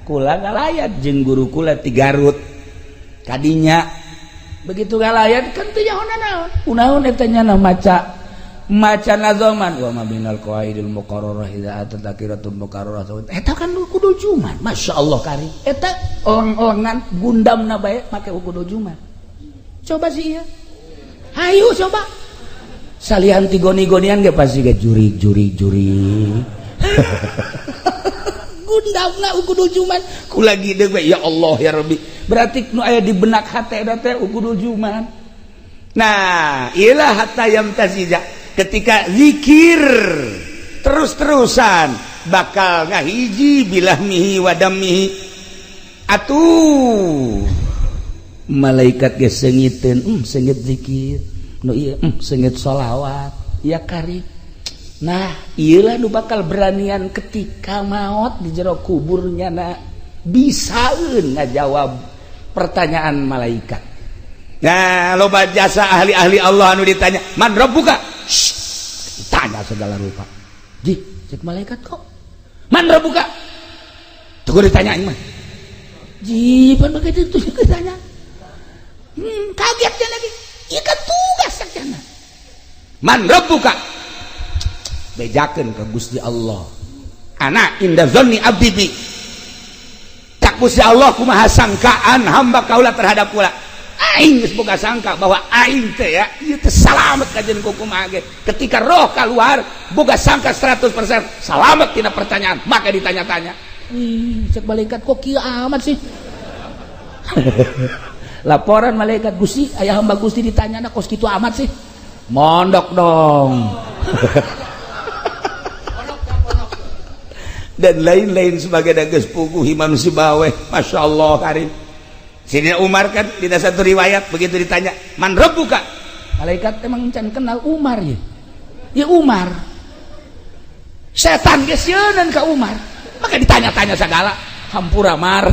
kula ngalayat jeung guru kula ti Garut kadinya. Begitu ngalayat kan teu nyaho naon kunaon eta nya, maca maca nazoman wa ma binal qawaidil muqarrarah idza atat takiratul muqarrarah, eta kan kudu juman. Masya Allah kari eta oleng-olengan gundamna bae make kudu juman. Coba sih ieu, hayu coba salian ti goni-gonian ge pasti ge juri juri juri. Gundamna ukudul juman ku lagi deui we, ya Allah ya Rabbi, berarti nu aya di benak hate eta teh ukudul juman. Nah, ilah hatta yamtazija, ketika zikir terus-terusan bakal ngahiji bilahmihi wa dammihi. Atuh malaikat ge seungiteun, seungit zikir nu ieu, seungit sholawat ya kari. Nah, ieulah nu bakal beranian ketika maot di jero kuburnya na bisaeun ngajawab pertanyaan malaikat. Nah, loba jasa ahli-ahli Allah anu ditanya man rabbuka, tanya segala rupa. Ji, cek malaikat kok man rabbuka tunggu ditanya mah. Ji, pan begitu itu ditanya. Kagetnya lagi. Ieu kan tugas sakjana. Man rabbuka. Bejakeun ka Gusti Allah. Ana inda dzanni abdi bi. Cak Gusti Allah kumaha sangkaan hamba kaula terhadap kula. Aing geus boga sangka bahwa aing teh ya ieu teh salamet kajeun ku kumaha ge. Ketika roh keluar boga sangka 100% salamet tina pertanyaan, maka ditanya-tanya. Ih, cek malaikat kok kieu amat sih. Laporan malaikat, Gusti, ayah hamba Gusti ditanya kos kitu amat sih. Mondok dong. Dan lain-lain sebagai geus puguh Imam Sibaweh, Masya Allah karim. Sidina Umar kan di satu riwayat begitu ditanya, "Man rabbuka?" Malaikat emang can kenal Umar ya. Ya Umar. Setan geus sieunan ka Umar. Maka ditanya-tanya segala, hampura Mar.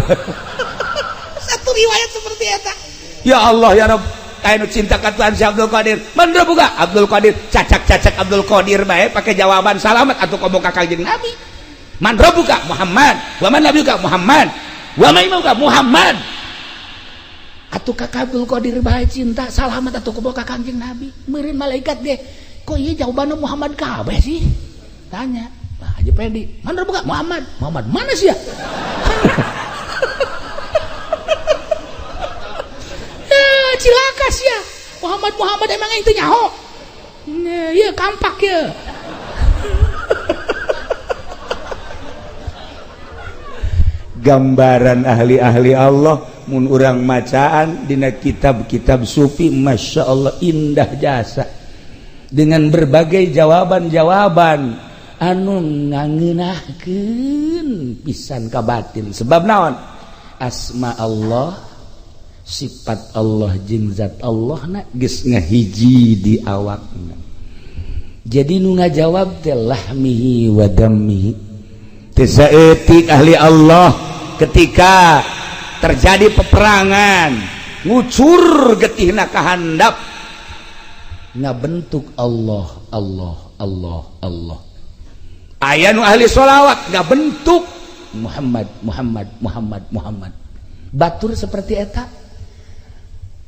Satu riwayat seperti eta. Ya Allah ya Rabb, aya nu cinta ka Tuhan si Abdul Qadir. Man rabbuka? Abdul Qadir, cacak-cacak Abdul Qadir bae pake jawaban salamat atuh komo ka Kanjeng Nabi. Man rabbuka? Muhammad. Wa man nabiyuka? Muhammad. Wa man imamuka? Muhammad. Atuh ka Abdul Qadir bae cinta salamat atuh komo ka Kanjeng Nabi. Meureun malaikat ge, kok ieu jawabanna Muhammad kabeh sih? Tanya. Bah Haji Pedi, man rabbuka? Muhammad. Muhammad mana sih ya? Cilaka sih ya. Muhammad Muhammad emang itu nyaho. Iya kampak ya. Gambaran ahli-ahli Allah mun urang macaan dina kitab-kitab sufi, Masya Allah indah jasa dengan berbagai jawaban-jawaban anu ngangeunahkeun pisan ka batin. Sebab naon? Asma Allah, sifat Allah jeung zat Allah na geus ngahiji di awakna. Jadi nu ngajawab teh lahmihi wa dammihi. Teu saeutik ahli Allah ketika terjadi peperangan ngucur getihna ka handap ngabentuk Allah Allah Allah Allah. Aya nu ahli sholawat ngabentuk Muhammad Muhammad Muhammad Muhammad. Batur seperti eta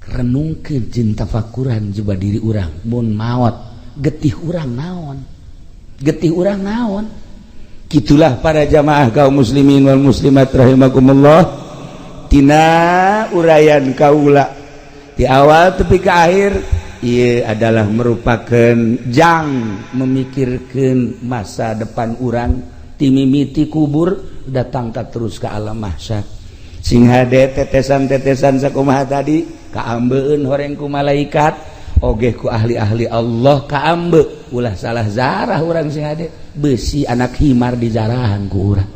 renungkeun jeung tafakuran jiba diri urang mun maot getih urang naon, getih urang naon. Kitulah para jamaah kaum muslimin wal muslimat rahimakumullah. Tina uraian kaula di awal tepi ke akhir ieu adalah merupakan jang memikirkeun masa depan urang timimiti kubur datang ka terus ke alam mahsyar. Sing hade tetesan-tetesan sakumaha tadi kaambeun horeng ku malaikat ogeh ku ahli-ahli Allah kaambe ulah salah zarah urang sing hade besi anak himar dijarahan ku urang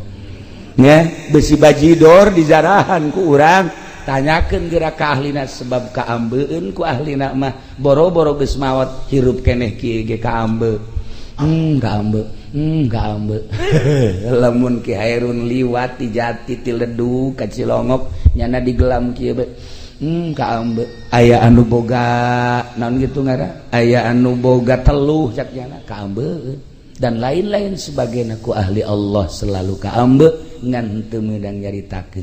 nya, besi bajidor dijarahan ku urang. Tanyakeun geura ka ahlina sebab kaambeun ku ahlina mah boro-boro geus maot hirup keneh kieu ge kaambe. Kaambe, kaambe. Lamun Ki Hairun liwat ti jati ti ledu ka Cilongok nyana digelam kieu be. Kaambe. Aya anu boga naon kitu ngaran? Aya anu boga teluh cak nyana kaambe. Dan lain-lain sebagainya ku ahli Allah selalu kaambe ngan teu meunang nyaritakeun.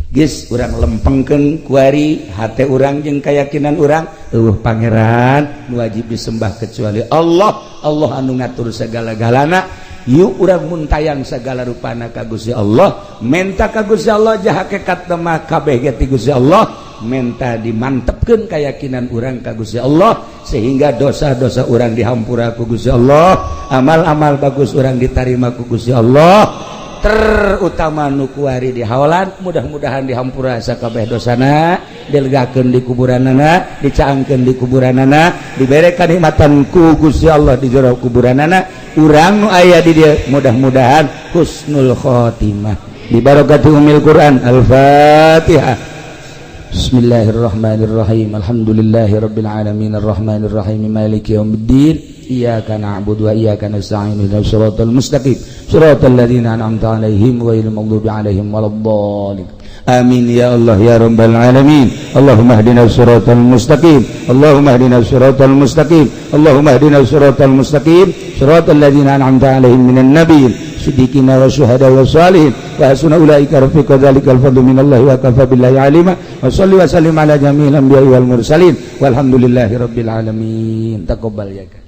Geus urang lempengkeun kuari hate urang jeung kayakinan urang eueuh pangeran nu wajib disembah kecuali Allah. Allah anu ngatur segala-galana. Yuk urang mun tayang segala rupana ka Gusti Allah, menta ka Gusti Allah jah hakikat mah kabeh ge ti Gusti Allah, menta dimantepkeun keyakinan urang ka Gusti Allah sehingga dosa-dosa urang dihampura ku Gusti Allah, amal-amal bagus urang ditarima ku Gusti Allah, terutama nu kuari di haolan mudah-mudahan dihampura sakabeh dosana, dilegakeun di kuburanana, dicaangkeun di kuburanana, dibere kanikmatan ku Gusti Allah di jero kuburanana. Urang nu aya di dieu mudah-mudahan husnul khotimah bi barakati umil Quran. Al-Fatihah. Bismillahirrahmanirrahim. Alhamdulillahirabbil alamin arrahmanirrahim maliki yaumiddin. Iyyaka na'budu wa iyyaka nasta'in ihdinas siratal mustaqim siratal ladzina an'amta 'alaihim ghairil maghdubi 'alaihim waladdallin. Amin ya Allah ya rabbal alamin. Allahumma ihdinas siratal mustaqim. Allahumma ihdinas siratal mustaqim. Allahumma ihdinas siratal mustaqim siratal ladzina an'amta 'alaihim minan nabiyyin siddiqina wa syuhada wa salihin wa hasuna ulaika rafiqa dzalikal fadlu minallahi wa kafa billahi alima. Wa shalli wa sallim ala jami'il anbiya'i wal mursalin walhamdulillahi rabbil alamin. Taqabbal ya.